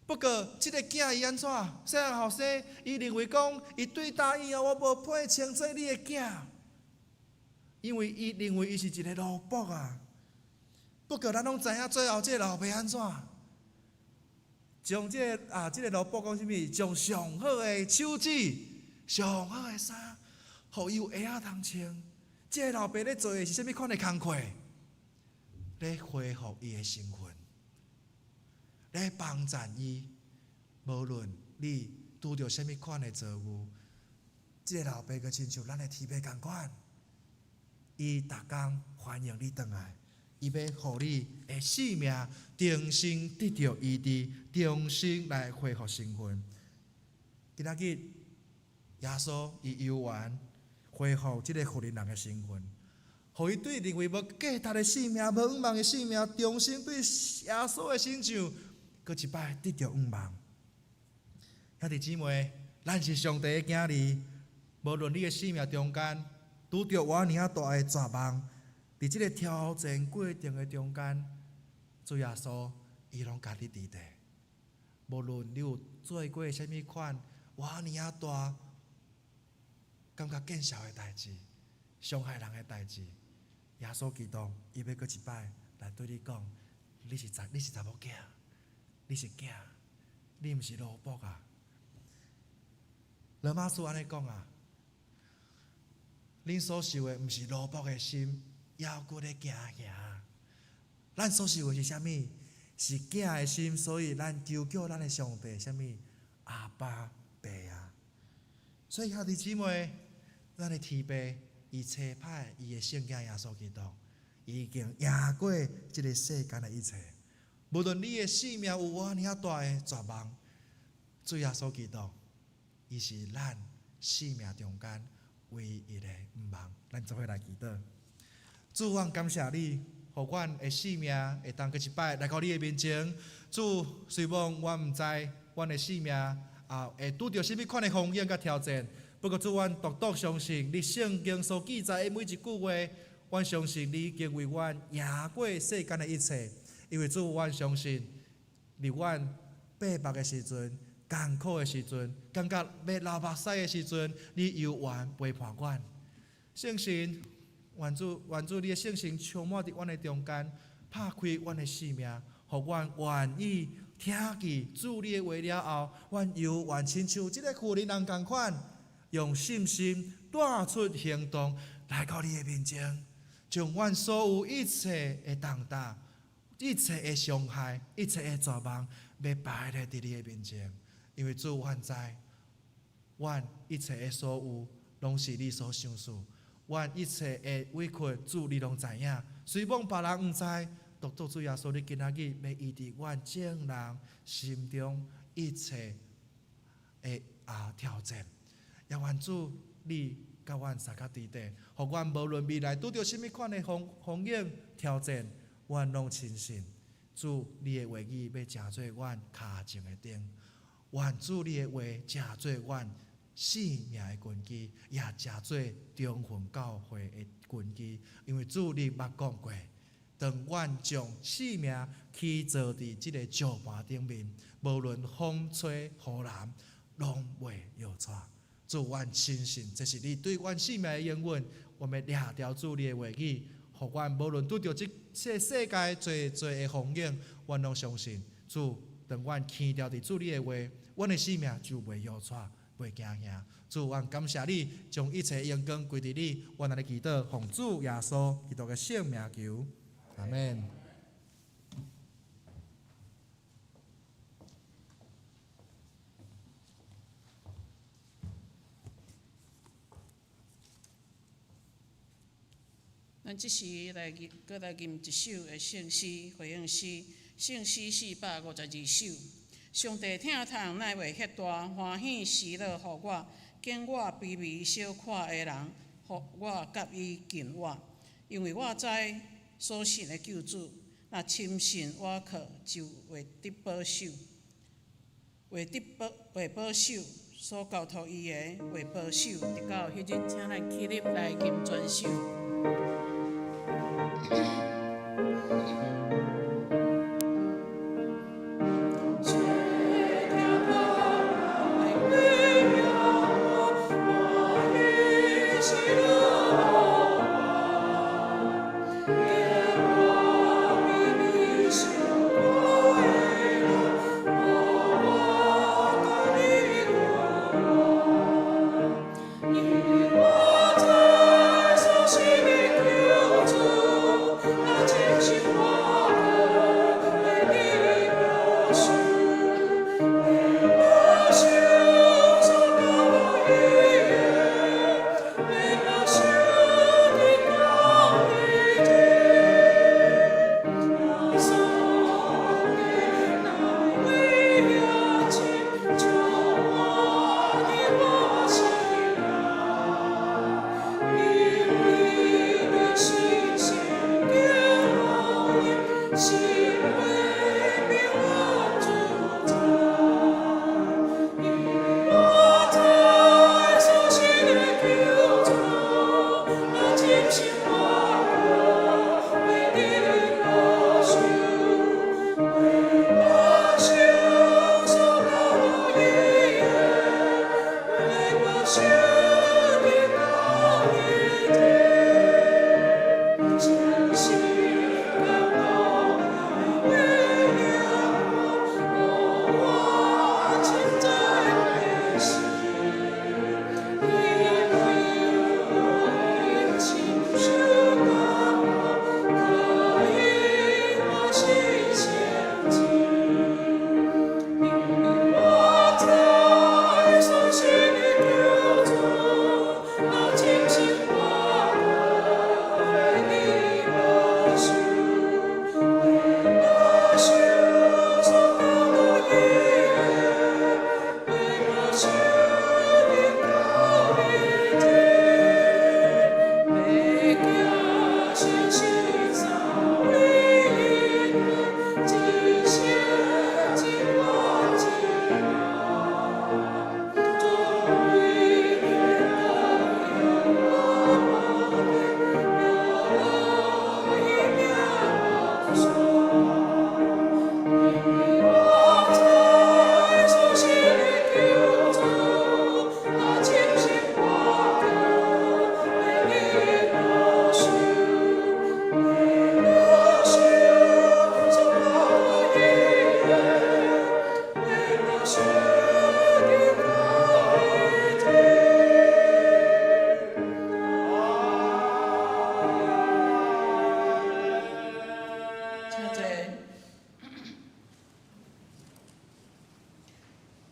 不過，這个囝伊按怎？細漢後生，伊認為講，伊對答應啊，我無配稱做你的囝，因為伊認為伊是一个奴僕啊。不過，咱攏知影最後這个老爸按怎？將這个啊，這个奴僕講啥物？將上好的手指、上好的衫，予伊有鞋仔通穿。這个老爸咧做的是啥物款的工課？咧恢復伊的身份。咧幫贊伊，無論你拄著啥物款的遭遇，這个老爸閣親像咱的天父仝款，伊逐工歡迎你轉來，伊欲予你的性命重新得著醫治，重新來恢復身份。今仔日耶穌伊猶原恢復這个婦人的身份。予伊對認為無價值的性命、無向望的性命，重新對耶穌的身上，閣一擺得著向望。兄弟姊妹，咱是上帝的囝兒，無論你的生命中間拄著偌爾仔大的絕望，佇這个挑戰過程的中間，主耶穌伊攏共你佇咧。無論你有做過啥物款偌爾仔大，感覺見笑的代誌，傷害人的代誌，耶穌基督伊欲閣一擺來對你講：你是查某囝，你是囝，你毋是奴僕啊！羅馬書按呢講啊，恁所受的毋是奴僕的心，猶閣咧驚嚇。咱所受的是啥物？是囝的心，所以咱求叫咱的上帝啥物？阿爸爸啊！所以兄弟姊妹，咱的天父伊差派伊的聖囝耶穌基督，伊已經贏過這个世間的一切。無論你的生命有偌爾仔大的絕望，主耶穌基督，伊是咱生命中間唯一的向望。咱做伙來祈禱。主，阮感謝你，予阮的生命會當閣一擺來到你的面前。主，雖罔阮毋知阮的生命啊會拄著啥物款的風險佮挑戰，不過主，阮獨獨相信你聖經所記載的每一句話，阮相信你已經為阮贏過世間的一切。因為主，阮相信，佇阮爬目的時陣、艱苦的時陣、感覺欲流目屎的時陣，你猶原陪伴阮。聖神，願主，願主你的聖神充滿佇阮的中間，拍開阮的生命，予阮願意聽見主你的話了後，阮猶原親像這个婦人仝款，用信心帶出行動來到你的面前，將阮所有一切的重擔、一切的傷害、一切的絕望，欲擺咧佇你的面前。因為主，阮知，阮一切的所有，攏是你所賞賜。阮一切的委屈，主你攏知影。雖罔別人毋知，獨獨主耶穌，你今仔日欲醫治阮眾人心中一切的挑戰。也願主你佮阮相佮佇咧，予阮無論未來拄著啥物款的風風險挑戰，阮攏深信主你的話語欲成做阮跤前的燈，願主你的話成做阮生命的根基，也成做中雲教會的根基。因為主你捌講過，當阮將生命起坐佇這个石盤頂面，無論風吹雨淋，攏袂搖掣。主，阮深信這是你對阮生命的應允，我們掠牢主你的話語，予阮無論拄著這世界濟濟的風景，阮攏相信主。當阮牽牢佇主你的話，阮的生命就袂搖掣，袂驚嚇。主，阮感謝你，將一切榮光歸佇你。阮按呢祈禱，奉主耶穌基督的聖名求，阿們。咱這時來吟，閣來吟一首的聖詩回應詩，聖詩452首。上帝疼痛乃袂歇大，歡喜喜樂予我，見我卑微小看的人，予我佮伊近倚。因為我知所信的救主，若深信倚靠，就會得保守，會得保會保守。所交託伊的會保守，直到彼日，請咱起立來吟全首。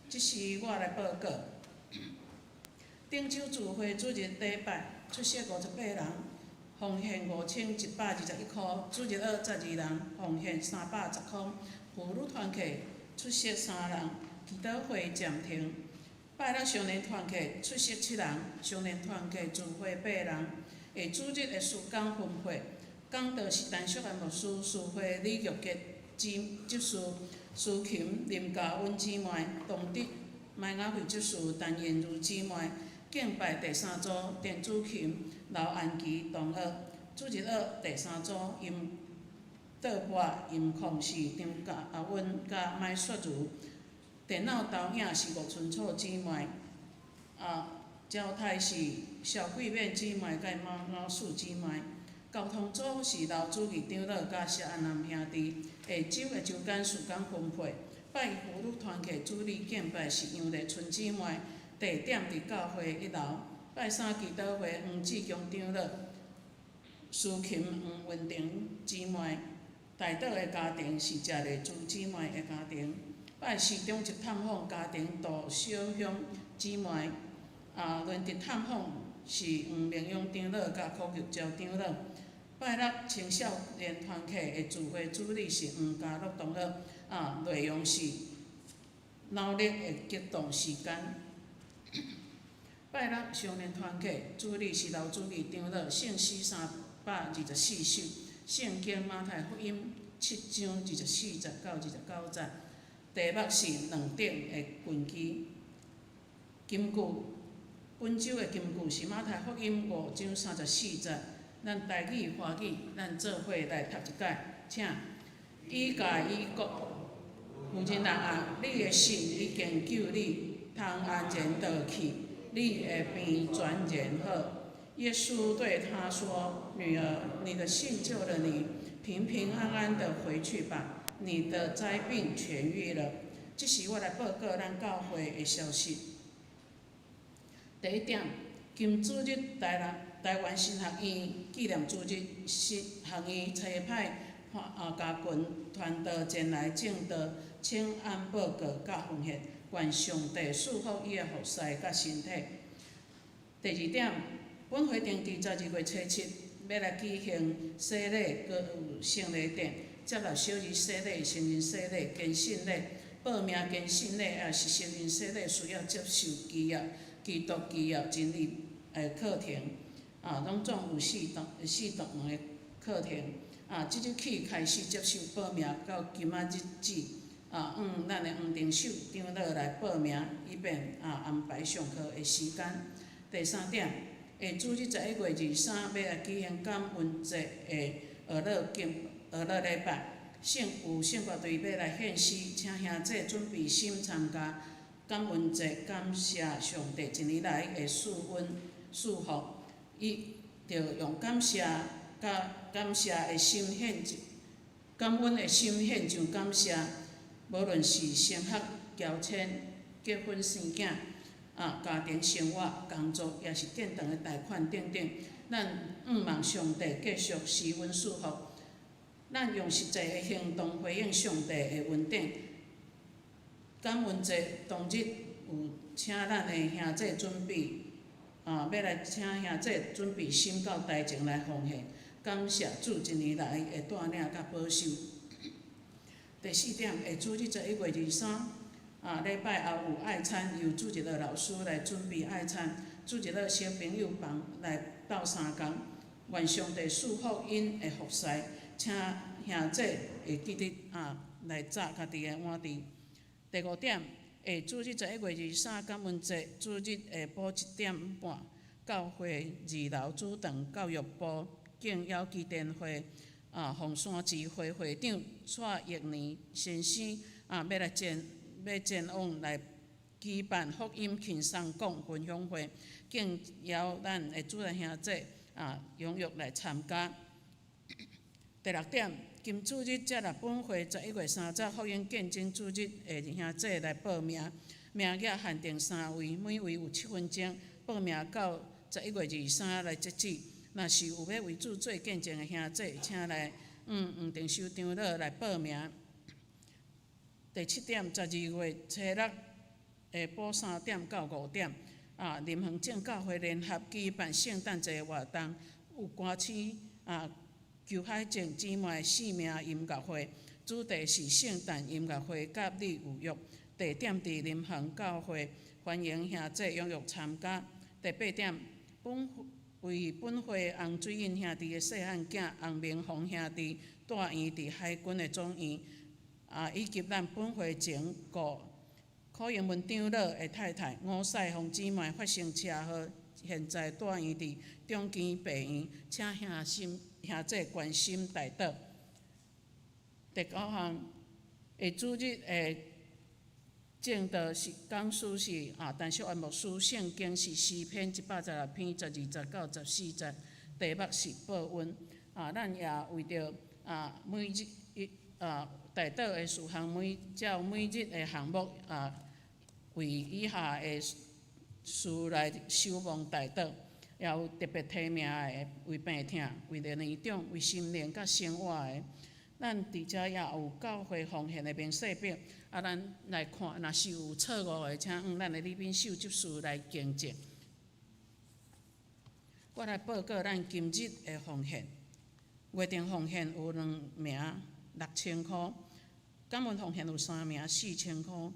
這是我來報告。頂週聚會主日禮拜出席58人，奉獻5121箍；主日學12人，奉獻310箍。婦女團契出席3人，祈禱會暫停。拜六少年團契出席7人，少年團契聚會8人。下主日的事工分配，講道是陳淑蘭牧師，司會李玉杰執事，司琴林嘉允姊妹，同德麥雅惠執事陳燕如姊妹。敬拜第三組電子琴劉安琪同學，主日學第三組音倒播音控是張嘉允佮麥雪如，電腦投影是吳春楚姊妹，招待是蕭桂敏姊妹佮馬老師姊妹，交通組是劉主義長老佮謝安南兄弟。下晝的週間時間分配，拜一婦女團契主禮敬拜是楊麗春姊妹。地點佇教會一樓。拜三祈禱會黃志強長老、司琴黃文婷姊妹。代禱的家庭是謝麗珠姊妹的家庭。拜四長執探訪家庭杜小香姊妹。輪值探訪是黃明勇長老佮柯玉娇長老。拜六青少年團契的聚會主理是黃家樂同學。內容是腦力的激動時間。拜六少年團契主理是劉主義長老，聖詩324首，聖經馬太福音7章24節到29節，題目是兩等的根基。金句，本周的金句是馬太福音5章34節。咱台語、華語，咱做伙來讀一擺，請。伊共伊講，婦人啊，你的信已經救你，通安然倒去，你的病全然好。耶穌對她說：女兒，你的信救了你，平平安安的回去吧，你的災病痊癒了。這是我來報告咱教會的消息。第一點，今主日台南台灣神學院紀念主日，神學院差派加群傳道前來證道，請按報告佮奉獻，願上帝賜福伊的服侍佮身體。第二點，本會定佇12月初7欲來舉行洗禮，閣有聖禮典，接納小兒洗禮、成人洗禮、堅信禮。報名堅信禮抑是成人洗禮，需要接受基要、基督基要真理的課程，攏總有四堂四堂的課程。即日起開始接受報名，到今仔日止，向咱的黃定秀長老來報名，以便安排上課的時間。第三點，下主日11月23欲來舉行感恩節的學樂敬學樂禮拜，聖有聖樂隊欲來獻詩，請兄弟準備心參加感恩節，感謝上帝一年來的賜恩賜福，伊著用感謝佮感謝的心獻上，感恩的心獻上感謝，無論是升學、喬遷、結婚生囝、家庭生活、工作，抑是建堂的貸款等等，咱向望上帝繼續施恩賜福，咱用實際的行動回應上帝的恩典。感恩節當日有請咱的兄弟準備，欲來請兄弟準備心到台前來奉獻，感謝主一年來的帶領佮保守。第四點，下主日11月23，禮拜後有愛餐，由主日學老師來準備愛餐，主日學小朋友幫來鬥相共，願上帝賜福𪜶的服侍，請兄弟會記得來紮家己的碗箸。第五點，下主日11月23感恩節主日下晡1點半，教會二樓主堂教育部敬邀基甸會鳳山支會會長蔡益年先生欲來前欲前往來舉辦福音輕鬆講分享會，敬邀咱的主日兄弟踴躍來參加。第六點，今主日接納本會11月30福音見證主日的兄弟來報名，名額限定三位，每位有7分鐘，報名到11月23來截止。若是有欲為主做見證的兄弟，請來黃定修長老來報名。第七點，12月初6下晡3點到5點，林園正教會聯合舉辦聖誕節活動，有歌星邱海靜姊妹生命音樂會，主題是聖誕音樂會，佮你有約。地點佇林園教會，歡迎兄弟踴躍參加。第八點，本為本會洪水印兄弟的細漢囝洪明宏兄弟住院佇海軍的總院，以及咱本會前顧柯英文長老的太太吳賽鳳姊妹發生車禍，現在住院佇長庚病院，請兄心兄弟關心代禱。第九項，下主日的證道是講師是陳淑媛牧師，聖經是詩篇116篇12節到14節，題目是報恩。咱也為著每日一代禱的事項，每照每日的項目為以下的事來守望代禱，也有特別提名的，為病痛、為著年長、為心靈佮生活的。咱佇遮也有教會奉獻的明細表，咱來看，若是有錯誤的，請向咱的李敏秀執事來更正。我來報告咱今日的奉獻，月定奉獻有兩名6000箍，感恩奉獻有三名4000箍，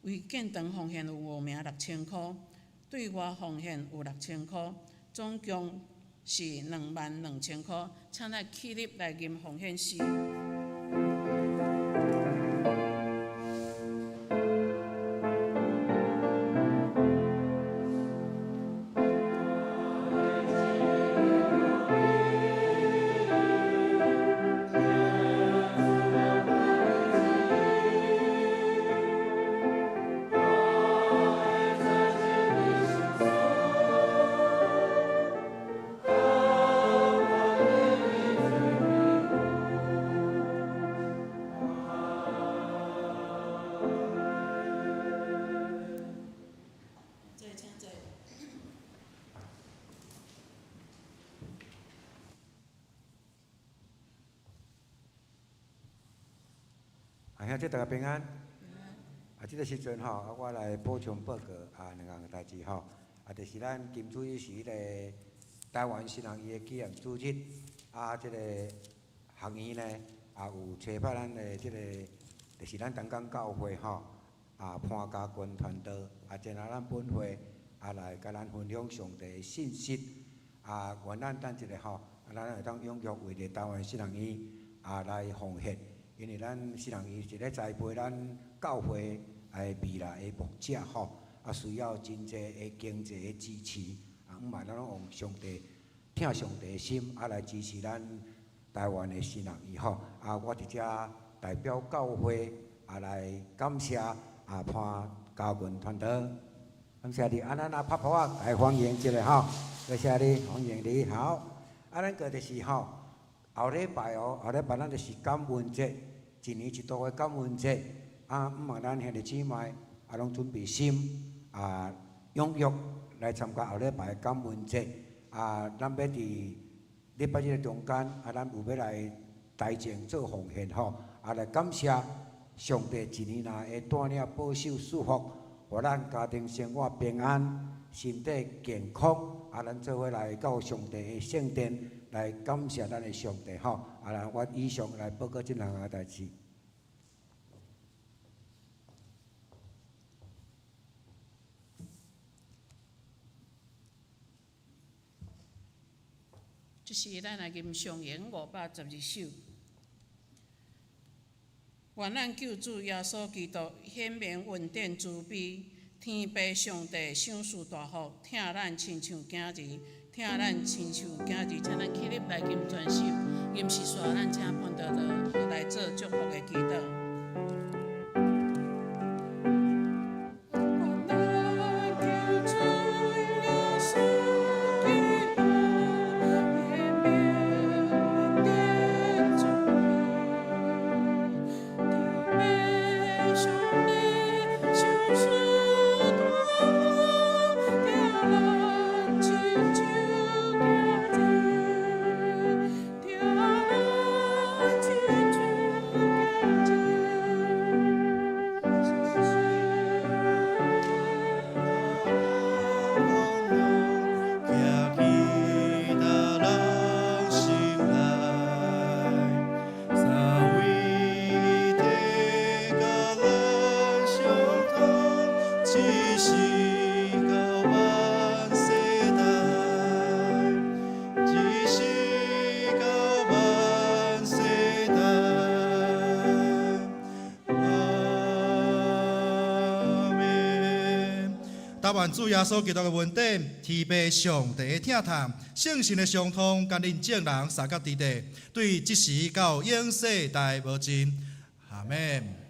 為建堂奉獻有五名6000箍，對外奉獻有6000箍，總共是22,000箍。請咱起立來吟奉獻詩。兄弟大家平安。這个時陣吼，我來補充報告兩項代誌吼。就是咱今主日是彼個台灣新人伊的紀念主日。這个學院呢，也有差派咱的這个，就是咱東港教會吼，潘家軍傳道，前來咱本會，來共咱分享上帝的信息。願咱等一下吼，咱會當踴躍為著台灣新人院來奉獻，因為咱新人院是咧栽培咱教會的未來的牧者吼，需要真濟的經濟的支持。毋嘛，咱攏用上帝疼上帝的心，來支持咱台灣的新人院吼。我佇遮代表教會來感謝潘家軍傳道，感謝你。咱拍拍來歡迎一下吼，多謝你，歡迎你。好，咱閣就是吼，後禮拜哦，後禮拜咱就是感恩節，一年一度的感恩節。毋望咱兄弟姊妹攏準備心踴躍來參加後禮拜的感恩節。咱欲佇禮拜日的中間，咱有欲來台前做奉獻吼，來感謝上帝一年來的帶領、保守、祝福，予咱家庭生活平安、身體健康。咱做伙來到上帝的聖殿來感謝咱的上帝吼。我以上來報告這兩項代誌。這是咱來吟上詠512首。願咱救主耶穌基督顯明恩典慈悲，天父上帝賞賜大福，疼咱親像囝兒，疼咱親像囝兒，請咱起立來吟全首，吟是煞，咱請潘德德來做祝福的祈禱。但願主耶穌基督的恩典、天父上帝的疼痛、聖神的相通，佮恁眾人相佮佇咧，對這時到永世代無盡。阿們。